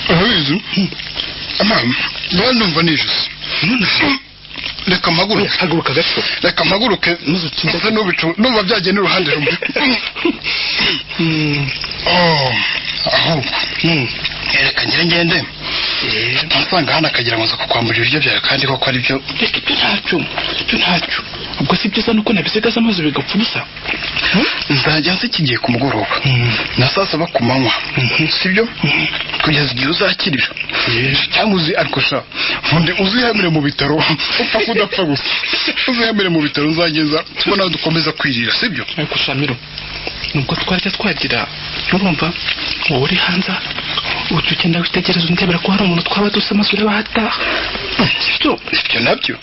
Urabizi? Mama, ndumva nijuse. Reka mpaguruke. Haguruka gato. Reka mpaguruke. Maze n'ubicu numva byagiye n'uruhande rumwe. Aho. Reka ngire ngende. Ntasanga hano akagira ngo nza kukwambura ibiryo byawe kandi koko ari byo. Reka ibyo ntacyo. Ibyo ntacyo. Ubwo si byiza nuko nabisigaza amazi bigapfa ubusa. Nzajya nza kigiye ku mugoroba. Na saa saba ku manywa. Sibyo? Kugeza igihe uzakirira. Cyangwa uzi ariko sha. Nkunde uzihamire mu bitaro. Upfa kudapfa gusa. Uzihamire mu bitaro nzageza tubona dukomeza kwirira, sibyo? Ariko Shamiro, nubwo twarya twagira urumva wowe uri hanze ujya ugenda witegereza undebera ko hari umuntu twaba dusa amaso ureba ahataha. Sibyo? Ibyo nabyo.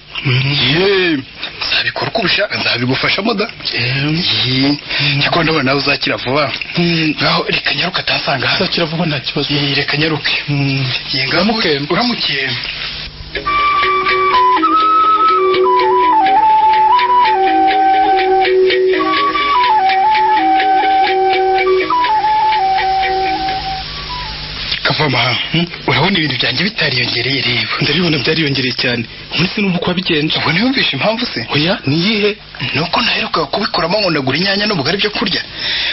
Ye, nzabikora uko ubishaka, nzabigufashamo da. Cyakora ndabona nawe uzakira vuba. Ngaho reka nyaruke atasanga hano. Uzakira vuba nta kibazo. Reka nyaruke. Uramuke. Uramukiye. Kavama, urabona ibintu byanjye bitariyongereye reba. Ndabibona byariyongereye cyane. Umunsi n'ubu kwa bigenje. Ubwo ntiyumvishe impamvu se? Oya, niyihe? Nuko naheruka kubikoramo ngo ndagura inyanya n'ubugari byo kurya.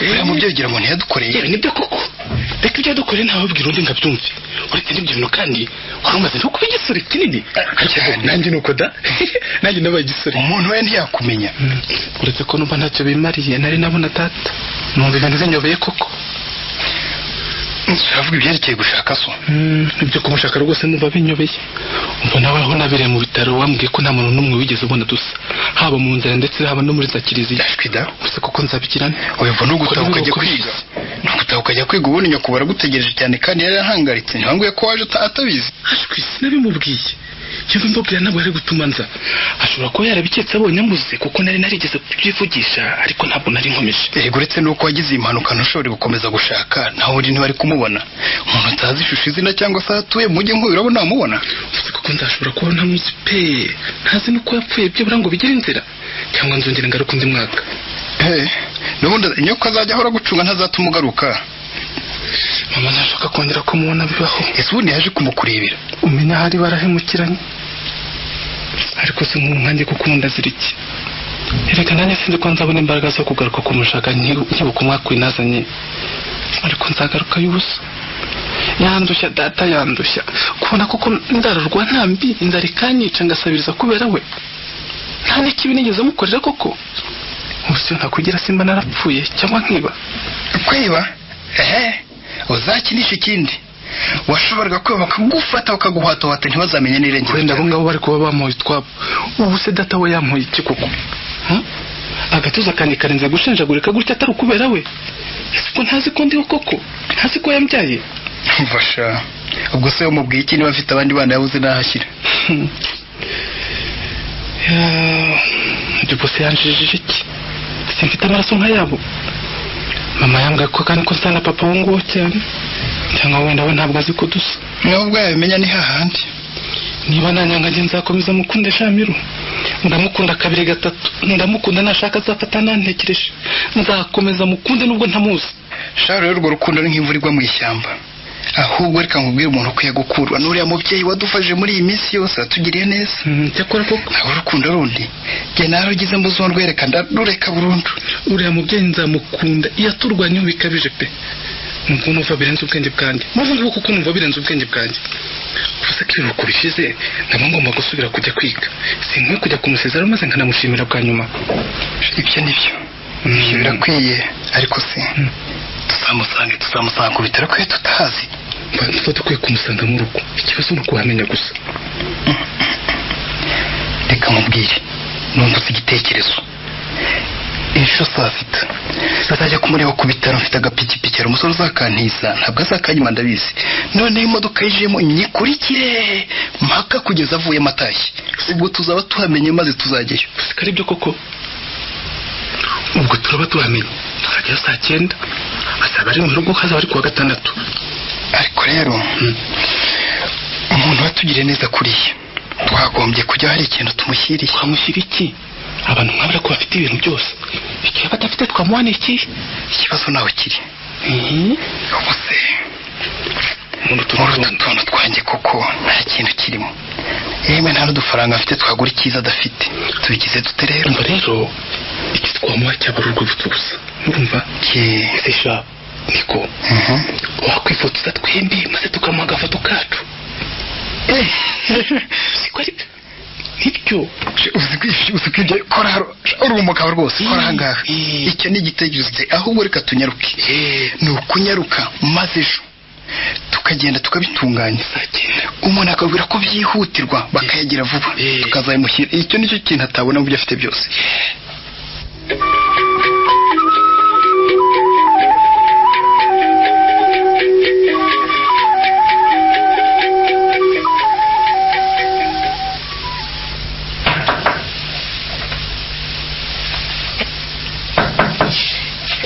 Uriya mubyeyi ugira ngo ntiyadukoreye. Yewe nibyo koko. Reka ibyo yadukoreye ntawabwira undi ngo abyumve. Uretse n'ibyo bintu kandi wari umaze no kuba igisore kinini. Nanjye nuko da. Nanjye nabaye igisore. Umuntu we ntiyakumenya. Uretse ko numva ntacyo bimariye nari nabona data. Numva ibintu binyobeye koko. Uravuga ibyerekeye gushaka so? Ibyo kumushaka rwose numva binyobeye. Umva nawe aho nabereye mu bitaro wambwiye ko nta muntu n'umwe wigeze ubona dusa. Haba mu nzira ndetse haba no muri za kiliziya. Ashwida. Gusa koko nzabigirane. Oya uva nugutaha ukajya kwiga. Nugutaha ukajya kwiga ubundi nyoko baragutegereje cyane kandi yari yahangaritse. Ntiwambwiye ko waje atabizi. Ashwi sinabimubwiye. Cyangwa mbabwira ntabwo ari gutuma nza. Ashobora kuba yarabiketse abonye ambuze kuko nari narigeze kubyivugisha ariko ntabwo nari nkomeje. Erega uretse nuko wagize iyi mpanuka ntushobore gukomeza gushaka naho uri ntibari kumubona. Umuntu utazi ishusho izina cyangwa se atuye mujye nk'uyu urabona wamubona. Uzi kuko nzashobora kuba ntamuzi pe. Ntazi nuko yapfuye byibura ngo bigire inzira cyangwa nzongera ngaruka undi mwaka. N'ubundi nyoko azajya ahora gucunga ntazatuma ugaruka. Mama ntashaka kongera kumubona bibaho. Ese ubundi yaje kumukurebera? Umenya ahari barahemukiranye. Ariko se nk'ubu nkanjye kukunda ziri iki? Erega nanjye sinzi ko nzabona imbaraga zo kugaruka kumushaka nkibuka umwaka winazanye. Ariko nzagaruka y'ubusa. Yandushya data yandushya. Kubona koko ndarurwa ntambi inzara ikanyica ngasabiriza kubera we. Nta n'ikibi nigeze mukorera koko. Ubu ntakugira simba narapfuye cyangwa nkiba. Kwiba? Ehe, uzakinisha ikindi. Washoboraga kwiba bakagufata bakaguhatohata ntibazamenye n'irengero. Wenda abo ngabo bari kuba bamuha utwabo. Ubu se data we yamuha iki koko? Agatuza kanjye karenze gushenjagurika gutya atari ukubera we. Ese ko ntazi ko ndiho koko? Ntazi ko yambyaye? Mfasha. Ubwo se umubwiye iki niba afite abandi bana yabuze n'ahashyira? Ibyo bose yanjijije iki? Simfite amaraso nk'ayabo. Mama yambwiye ko kandi ko nsa na papa wo cyane. Cyangwa wenda we ntabwo azi ko dusa. Nubwo yabimenya ni hahandi. Niba nanyanga njye nzakomeza mukunde Shamiru. Ndamukunda kabiri gatatu. Ndamukunda nashaka azafata nantekereje. Nzakomeza mukunde nubwo ntamuzi. Sha rero urwo rukundo ni nk'imvura igwa mu ishyamba. Ahubwo reka nkubwire umuntu ukwiye gukurwa n'uriya mubyeyi wadufashije muri iyi minsi yose atugiriye neza. Cyakora koko nawe urukundo rundi njye narugize mbuzo ndwereka ndarureka burundu. Uriya mubyeyi nzamukunda iyo aturwanyeho bikabije pe. Nubwo numva birenze ubwenge bwanjye. Maze ngubu kuko numva birenze ubwenge bwanjye. Uvuze ko ibiruhuko bishize nkaba ngomba gusubira kujya kwiga. Sinkwiye kujya kumusezeraho maze nkanamushimira bwa nyuma. Ibyo nibyo. Ibyo birakwiye ariko se tuzamusanga ku bitaro kwe tutazi. Tuba dukwiye kumusanga mu rugo. Ikibazo ni ukuhamenya gusa. Reka mubwire nungutse igitekerezo. Ejo saa sita bazajya kumureba ku bitaro. Mfite agapikipiki hari umusore uzakantiza ntabwo azakanyima ndabizi. Noneho imodoka yijemo nyikurikire mpaka kugeza avuyemo atashye. Ubwo tuzaba tuhamenye maze tuzajyayo. Siko ari byo koko. Ubwo turaba tuhamenye. Tuzajyayo saa 9. Azaba ari mu rugo hazaba ari kuwa gatandatu. Ariko rero umuntu watugiriye neza kuriya twagombye kujya hari ikintu tumushyiriye. Twamushyira iki? Abantu nk'abara ko bafite ibintu byose. Ikiba badafite twamuha ni iki? Ikibazo nawe kiri. Ubu se muri utu tuntu twanjye koko nta kintu kirimo. Yemwe nta n'udufaranga afite twagura icyiza adafite. Tubigize dute rero? Umva rero iki twamuha cyaba ari urwibutso gusa. Urumva? Ese sha niko wakwifotoza twembi maze tukamuha agafoto kacu. Siko ari nibyo. Uzi ko ibyo kora uri umugabo rwose kora ahangaha. Icyo ni igitekerezo, ahubwo reka tunyaruke. Ni ukunyaruka maze ejo tukagenda tukabitunganya. Umuntu akabwira ko byihutirwa bakayagira vuba tukazayimushyira. Icyo nicyo kintu atabona mu byo afite byose.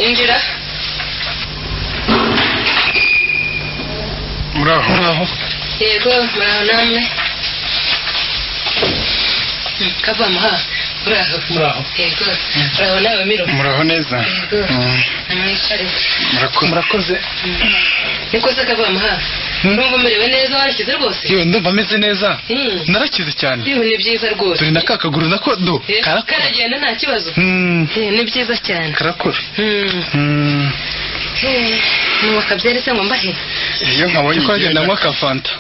Injira. Muraho. Muraho. Yego, muraho namwe. Kavamuha. Muraho. Muraho. Yego. Muraho nawe Miro. Muraho neza. Yego. Mwicare. Murakoze. Murakoze. Niko se Kavamuha. Ndumva umerewe neza warakize rwose. Yewe ndumva meze neza. Narakize cyane. Yewe ni byiza rwose. Dore na ka kaguru nako do karakora. Karagenda nta kibazo. Ni byiza cyane. Karakora. Nuwakabyare se ngo mbahe. Iyo nkabonye ko agenda anywa ka fanta.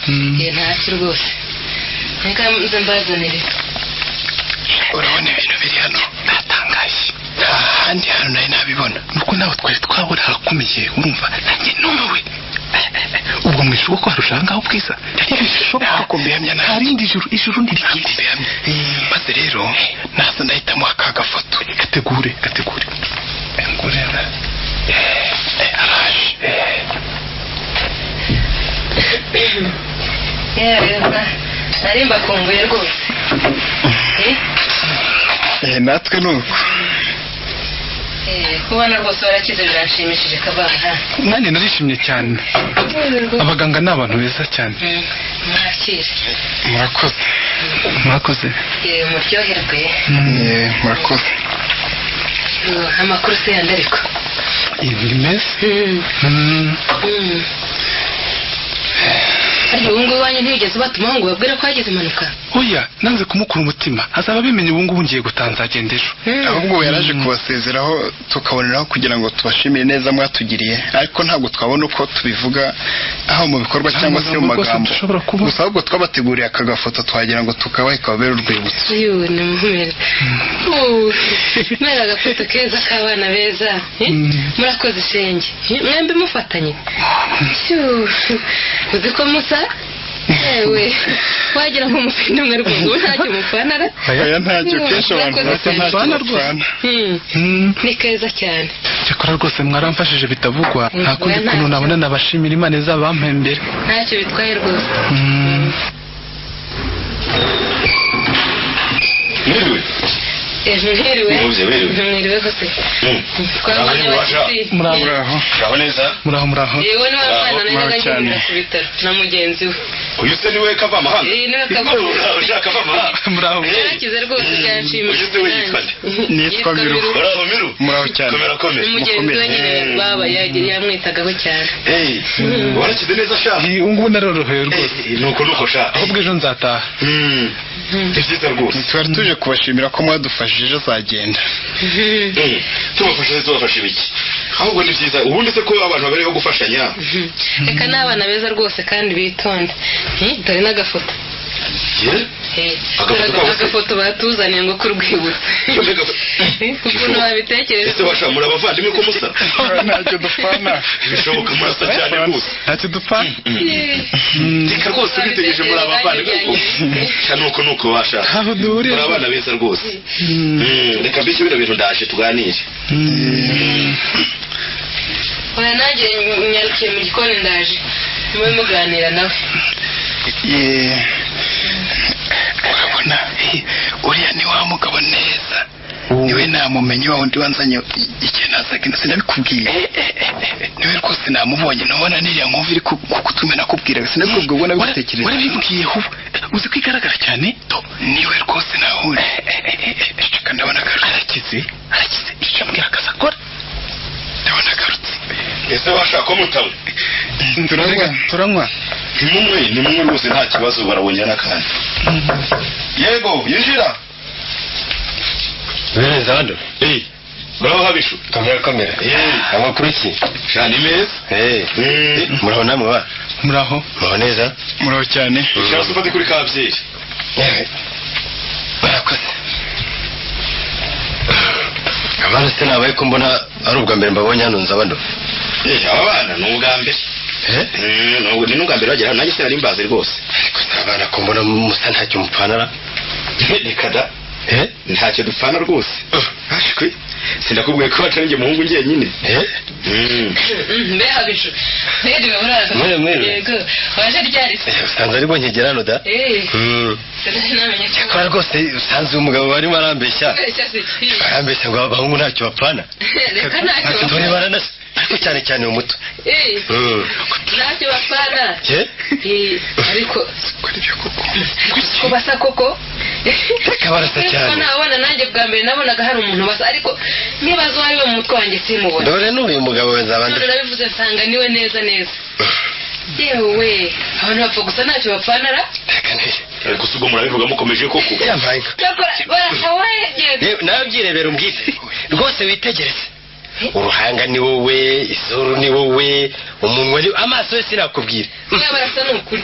Ntacyo rwose. Reka nze mbazanire. Urabona ibintu biri hano natangaye. Nta handi hantu nari nabibona. Nuko nawe twari twabura harakomeye urumva nanjye numiwe. Ubwo mu ijuru ko harusha ahangaha ubwiza. Ntabwo mbihamya nta rindi juru, ijuru ntirigire. Maze rero naza ndahitamo aka gafoto. Gategure, gategure. Ngurera. Araje. Yewe nari mbakumbuye rwose. Natwe nuko. Kubona rwose warakize biranshimishije Kavana. Nanjye narishimye cyane. Abaganga ni abantu beza cyane. Mwakire. Murakoze. Murakoze. Muryoherwe. Murakoze. Amakuru se yandi ariko. Ni meza. Harya ubu ngubu iwanyu ntiwigeze ubatumaho ngo ubabwire ko hagize impanuka? Oya, nanze kumukura umutima. Azaba abimenye ubu ngubu ngiye gutaha nzagenda ejo. Ahubwo yaraje kubasezeraho tukaboneraho kugira ngo tubashimire neza mwatugiriye, ariko ntabwo twabona uko tubivuga aho mu bikorwa cyangwa se mu magambo. Gusa ahubwo twabateguriye aka gafoto twagira ngo tukabahe kababere urwibutso. Yuuu, ni muhumere. Mwera agafoto keza k'abana beza. Murakoze shenge. Mwembi mufatanye. Uzi ko musa? Ewe, wagira ngo mufite umwe rwose ubu ntacyo mupfana. Oya ntacyo, kenshi abantu basa ntacyo bapfana. Ni keza cyane. Cyakora rwose mwaramfashije bitavugwa, nta kundi kuntu nabona nabashimira Imana izabampembere. Ntacyo bitwaye rwose. Mwiriwe. Mwiriwe. Mwiriwe kose. Twabonye abashyitsi. Muraho. Muraho neza. Muraho muraho. Yewe ni wa mwana najyaga ngenda ku bitaro na mugenzi we. Uyu se niwe Kavamahanga? Niwe Kavamahanga. Ushaka Kavamahanga? Muraho. Yarakize rwose byanshimishije. Uyu se we yitwa nde? Nitwa Miru. Muraho Miru. Muraho cyane. Komera komera. Mugenzi we nyine baba yamwitagaho cyane. Warakize neza sha? Ubu ngubu narorohewe rwose. Nuko nuko sha. Ahubwo ejo nzataha. Ni byiza rwose. Twari tuje kubashimira ko mwadufashije ejo azagenda. Tubafashe tubafashe ibiki? Ahubwo ni byiza ubundi se ko abantu babereyeho gufashanya. Reka n'abana beza rwose kandi bitonde. Dore n'agafoto. Agafoto batuzaniye ngo kurwibutsa. Ukuntu babitekereje. Ese basha muri abavandimwe ko musa? Ntacyo dupfana. Bishoboka murasa cyane rwose. Ntacyo dupfana. Reka rwose bitegereje muri abavandimwe. Nuko nuko basha. Aho duhuriye. Muri abana beza rwose. Reka mbike bino bintu ndaje tuganire. Oya nanjye nyarukiye mu gikoni ndaje. Mube muganira nawe. Urabona uriya ni wa mugabo neza. Niwe namumenye wa wundi wanzanye igihe nazaga sinabikubwiye. Niwe rwose namubonye ntubona niriya nkumva iri kukutumena nakubwiraga sinabikubwiye ubwo nabigutekereza. Warabimbwiye ubu uzi ko igaragara cyane. Niwe rwose nahure. Ceceka ndabona agarutse. Arakize arakize icyo ambwira akazi akora. Ndabona agarutse. Ese washaka ko mutanywa? Turanywa turanywa. Nimumwe rwose nta kibazo barabonye n'akandi. Yego, yinjira. Bene zando. Muraho Habishu. Kamera. Amakuru ki? Ni meza. Muraho namwe ba? Muraho. Muraho neza? Muraho cyane. Cyangwa ufate kuri kabyeri. Barakoze. Abana se nabaye ko mbona ari ubwa mbere mbabonye hano nzabando. Aba bana ni ubwa mbere. Ni ubwa mbere bagera hano nanjye sinari mbazi rwose. Ariko se abana ko mbona musa ntacyo mupfanara. Reka da. Ntacyo dupfana rwose. Ashwi. Sindakubwiye ko wacu njye muhungu njyenyine. Mbe Habishu. Mwiriwe muraho. Mwiriwe. Yego. Waje ryari se? Usanze aribwo nkigera hano da. Cyakora rwose usanze umugabo barimo arambeshya. Arambeshya ngo abahungu ntacyo bapfana. Reka ntacyo. Dore baranasa. Ariko cyane cyane umuto. Ntacyo bapfana. Ariko ko basa koko. Reka barasa cyane. Nabona nanjye bwa mbere nabonaga hari umuntu basa ariko nibazo ari we mu mutwe wanjye simubona. Dore n'uyu mugabo we nzabandi. None nabivuze nsanga niwe neza neza. Yewe, abantu bapfa gusa ntacyo bapfanara. Ariko si ubwo murabivuga mukomeje koko. Yampaye. Cyakora barahawaye. Nawe umbwire. Rwose witegereze. Uruhanga ni wowe, izuru ni wowe, umunwa ni amaso yose sinakubwira. Barasa n'ukuri.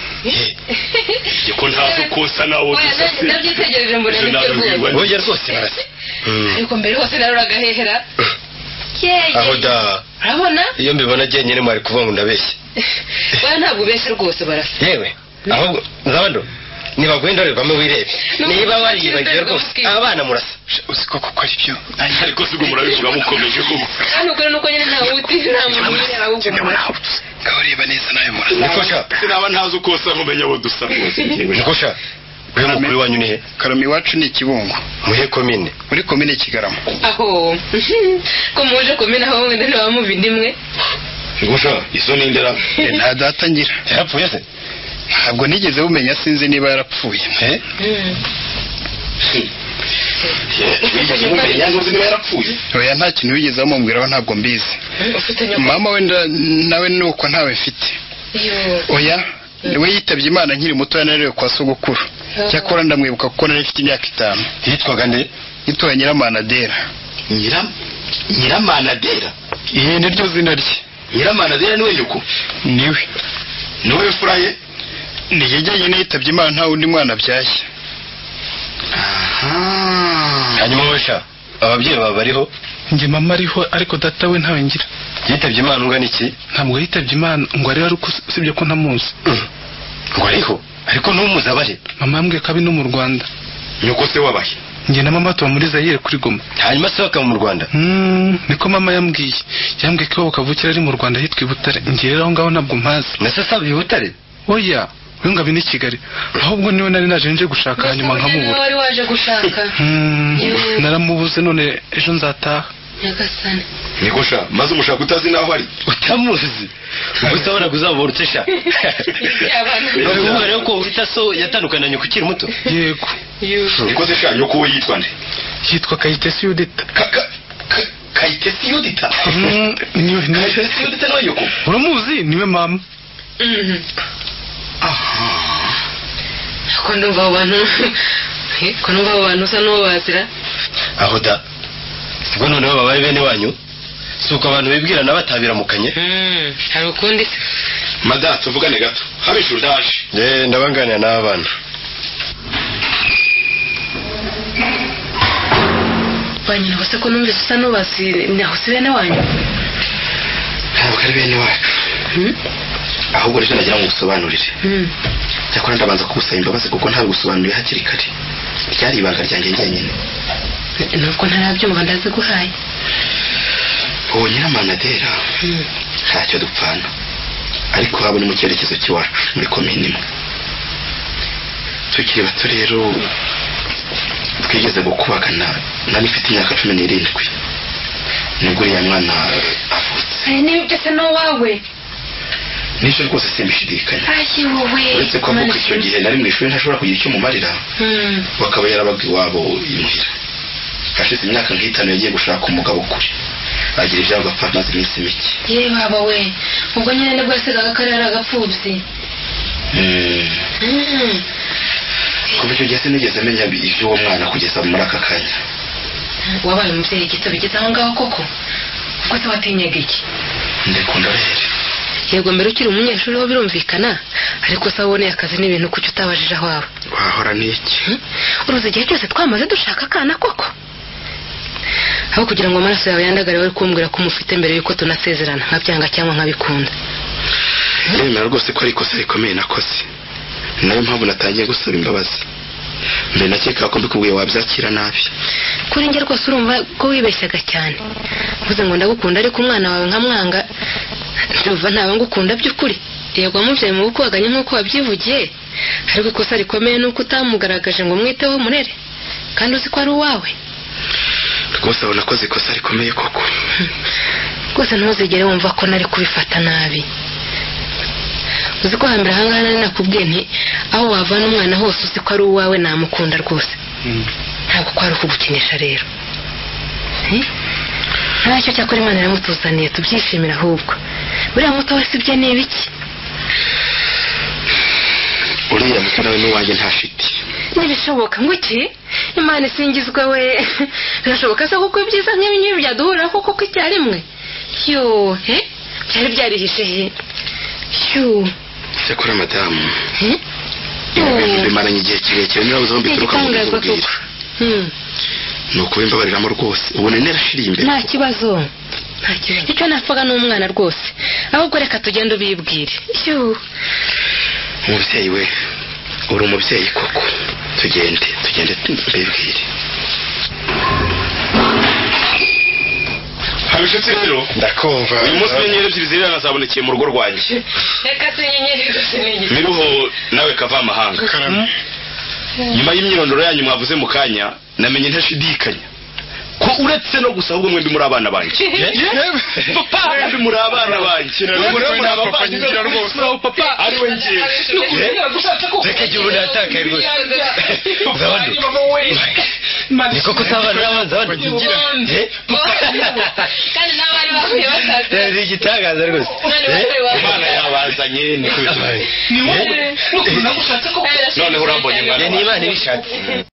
Ko ntazo kosa nawo dusa se. Ndabyitegereje mbona nibyo rwose. Oya rwose barasa. Ariko mbere hose naroraga hehera. Aho da. Urabona? Iyo mbibona jyenyine mwari kuvuga ngo ndabeshye. Oya ntabwo ubeshye rwose barasa. Yewe, ahubwo nzabando nibaguhe indorerwamo wirebe. Niba wariyibagiwe rwose abana murasa. Uzi ko koko ari byo. Ariko si ubwo murabivuga mukomeje koko. Hano ukuri nuko nyine ntawe uti nta muntu wireba ahubwo. Ngaho reba neza nawe murasa. Nikosha. Sinaba ntazi uko usa nkumenya abo dusa rwose. Nikosha. Wewe mukuru wanyu ni he? Karama iwacu ni Kibungo. Muhe komine? Muri komine Kigarama. Aho. Ko muje komine aho wenda ntibamuva indimwe. Nikosha, izo ni indera. Nta data ngira. Yarapfuye se? Ntabwo nigeze bumenya sinzi niba yarapfuye. Wigeze umumenya ntuzi niba yarapfuye? Oya nta kintu wigeze bamubwiraho ntabwo mbizi. Mama wenda nawe nuko ntawe mfite. Oya we yitabye Imana nkiri muto narerewe kwa sogokuru. Cyakora ndamwibuka kuko nari mfite imyaka 5. Yitwaga nde? Yitwaga Nyiramanadera. Nyiramanadera? Niryo zina rye. Nyiramanadera niwe nyoko? Niwe. Niwe furaye? Ni jyenyine yitabye Imana nta wundi mwana abyaye. Hanyuma wesha ababyeyi bawe bariho? Njye mama ariho ariko data we ntawe ngira. Yitabye Imana ungana iki? Ntabwo yitabye Imana ngo ariho ariko usibye ko ntamuzi. Ngo ariho? Ariko ntumuzi abahe? Mama yambwiye ko abi no mu Rwanda. Nyoko se wabahe? Njye na mama tuba muri Zaire kuri Goma. Hanyuma se bakaba mu Rwanda? Niko mama yambwiye. Yambwiye ko iwabo kavukira ari mu Rwanda hitwa i Butare. Njye rero aho ngaho ntabwo mpazi. Nase saba i Butare? Oya. We ngo abi ni Kigali. Ahubwo niwe nari naje nje gushaka hanyuma nkamubura. Wari waje gushaka. Naramubuze none ejo nzataha. Nyagasani. Nikosha, maze umushaka utazi naho ari? Utamuzi. Ubutabona kuzabora utesha. None rero ko uhita so yatandukana nyoko ukiri muto? Yego. Nikoze sha nyoko we yitwa nde? Yitwa Kayitesi Yudita. Kayitesi Yudita? Niwe Kayitesi Yudita niwe nyoko? Uramuzi? Niwe mama. Ko ndumva abo bantu, ko ndumva abo bantu usa n'uwo bazira. Aho da. Sibwo noneho babaye bene wanyu? Si uko abantu bibwirana batabiramukanye? Hari ukundi se? Mada, tuvugane gato. Habishu ndaje. Ndabanganira n'abana. Banyina bose ko numvise usa n'ubazi naho si bene wanyu? Ntabwo ari bene wacu. Ahubwo rero nagira ngo usobanurire. Cyakora ndabanza kugusaba imbabazi kuko ntabigusobanuriye hakiri kare. Ryari ibanga ryanjye njyenyine. Nubwo ntarabyumva ndaziguhaye. Uwo Nyiramanadera ntacyo dupfana. Ariko habo ni mu cyerekezo cy'iwacu muri komine imwe. Tukiri bato rero twigeze gukubagana nari mfite imyaka 17. Nibwo uriya mwana avutse. Niba byose ni uwawe. Nisho rwose simbishidikanya. Ayi wowe. Uretse ko avuka icyo gihe nari mu ishuri ntashobora kugira icyo mumarira. Bakaba yarabaga iwabo imuhira. Hashize imyaka nk'itanu yagiye gushaka umugabo kure. Agira ibyago apfa amaze iminsi mike. Ye baba we, ubwo nyine nibwo yasigaga ko ari agapfubyi. Kuva icyo gihe sinigeze menya iby'uwo mwana kugeza muri aka kanya. Wabaye umubyeyi gito bigeze aho ngaho koko? Ubwo se watinyaga iki? Ndikunda rero. Yego mbere ukiri umunyeshuri ho birumvikana, ariko se waboneye akazi n'ibintu kuki utabajije aho waba? Wahora n'iki? Uruzi igihe cyose twamaze dushaka akana koko? Aho kugira ngo amaraso yawe yandagare wari kumbwira ko umufite mbere yuko tunasezerana, nkabyanga cyangwa nkabikunda. Ndemera rwose ko ari ikosa rikomeye nakoze. Nayo mpamvu natangiye gusaba imbabazi. Mbere nakekaga ko mbikubwiye wabyakira nabi. Kuri njye rwose urumva ko wibeshyaga cyane. Mvuze ngo ndagukunda ariko umwana wawe nkamwanga, ndumva ntaba ngukunda by'ukuri. Yego wamubyaye mu bukubaganyi nk'uko wabyivugiye, ariko ikosa rikomeye ni uko utamugaragaje ngo umwiteho umurere, kandi uzi ko ari uwawe. Rwose abona ko ikosa rikomeye koko. Rwose ntuzigere wumva ko nari kubifata nabi. Uzi ko hambere ahangaha nari nakubwiye nti aho wavana umwana hose uzi ko ari uwawe namukunda rwose. Ntabwo kwari ukugukinisha rero. Ntacyo cyakora Imana iramutuzaniye tubyishimira ahubwo. Buriya muto wese ibye ni ibiki? Uriya muto nawe n'uwanjye nta shiti. Ntibishoboka ngo iki? Imana isingizwe we. Birashoboka se kuko ibyiza nk'ibi ngibi byaduhurira koko ko icyarimwe? Yo, byari byarihishe he? Yo. Cyakora madamu. Ibi bintu bimaranye igihe kirekire niba uzi aho mbituruka mu bubwira. Ni ukuba imbabariramo rwose. Ubu narashiriye imbere. Nta kibazo. Nta kibazo. Icyo napfaga ni umwana rwose. Ahubwo reka tugende ubibwire. Yo. Umubyeyi we, uri umubyeyi koko. Tugende, tugende mbibwire. Habishatse rero ndakumva. Uyu munsi inyenyeri ebyiri zirira nazabonekeye mu rugo rwanjye. Reka tunyenyeri gusa. Miruho nawe kava amahanga. Nyuma y'imyirondoro yanyu mwavuze mu kanya, namenye ntashidikanya ko uretse no gusa ahubwo mwembi muri abana banjye. Papa, mwembi muri abana banjye. Papa ari we ngiye. Reka jye ubu natakaye rwose. Ni koko utabana n'abanza bagigira. Kandi n'abari bahuye basaza. Ni igitangaza rwose. Imana yabazanye ni kubitwaye. Ni wowe n'ukuntu nagushatse koko. Noneho urambonye mwana. Ni Imana ibishatse.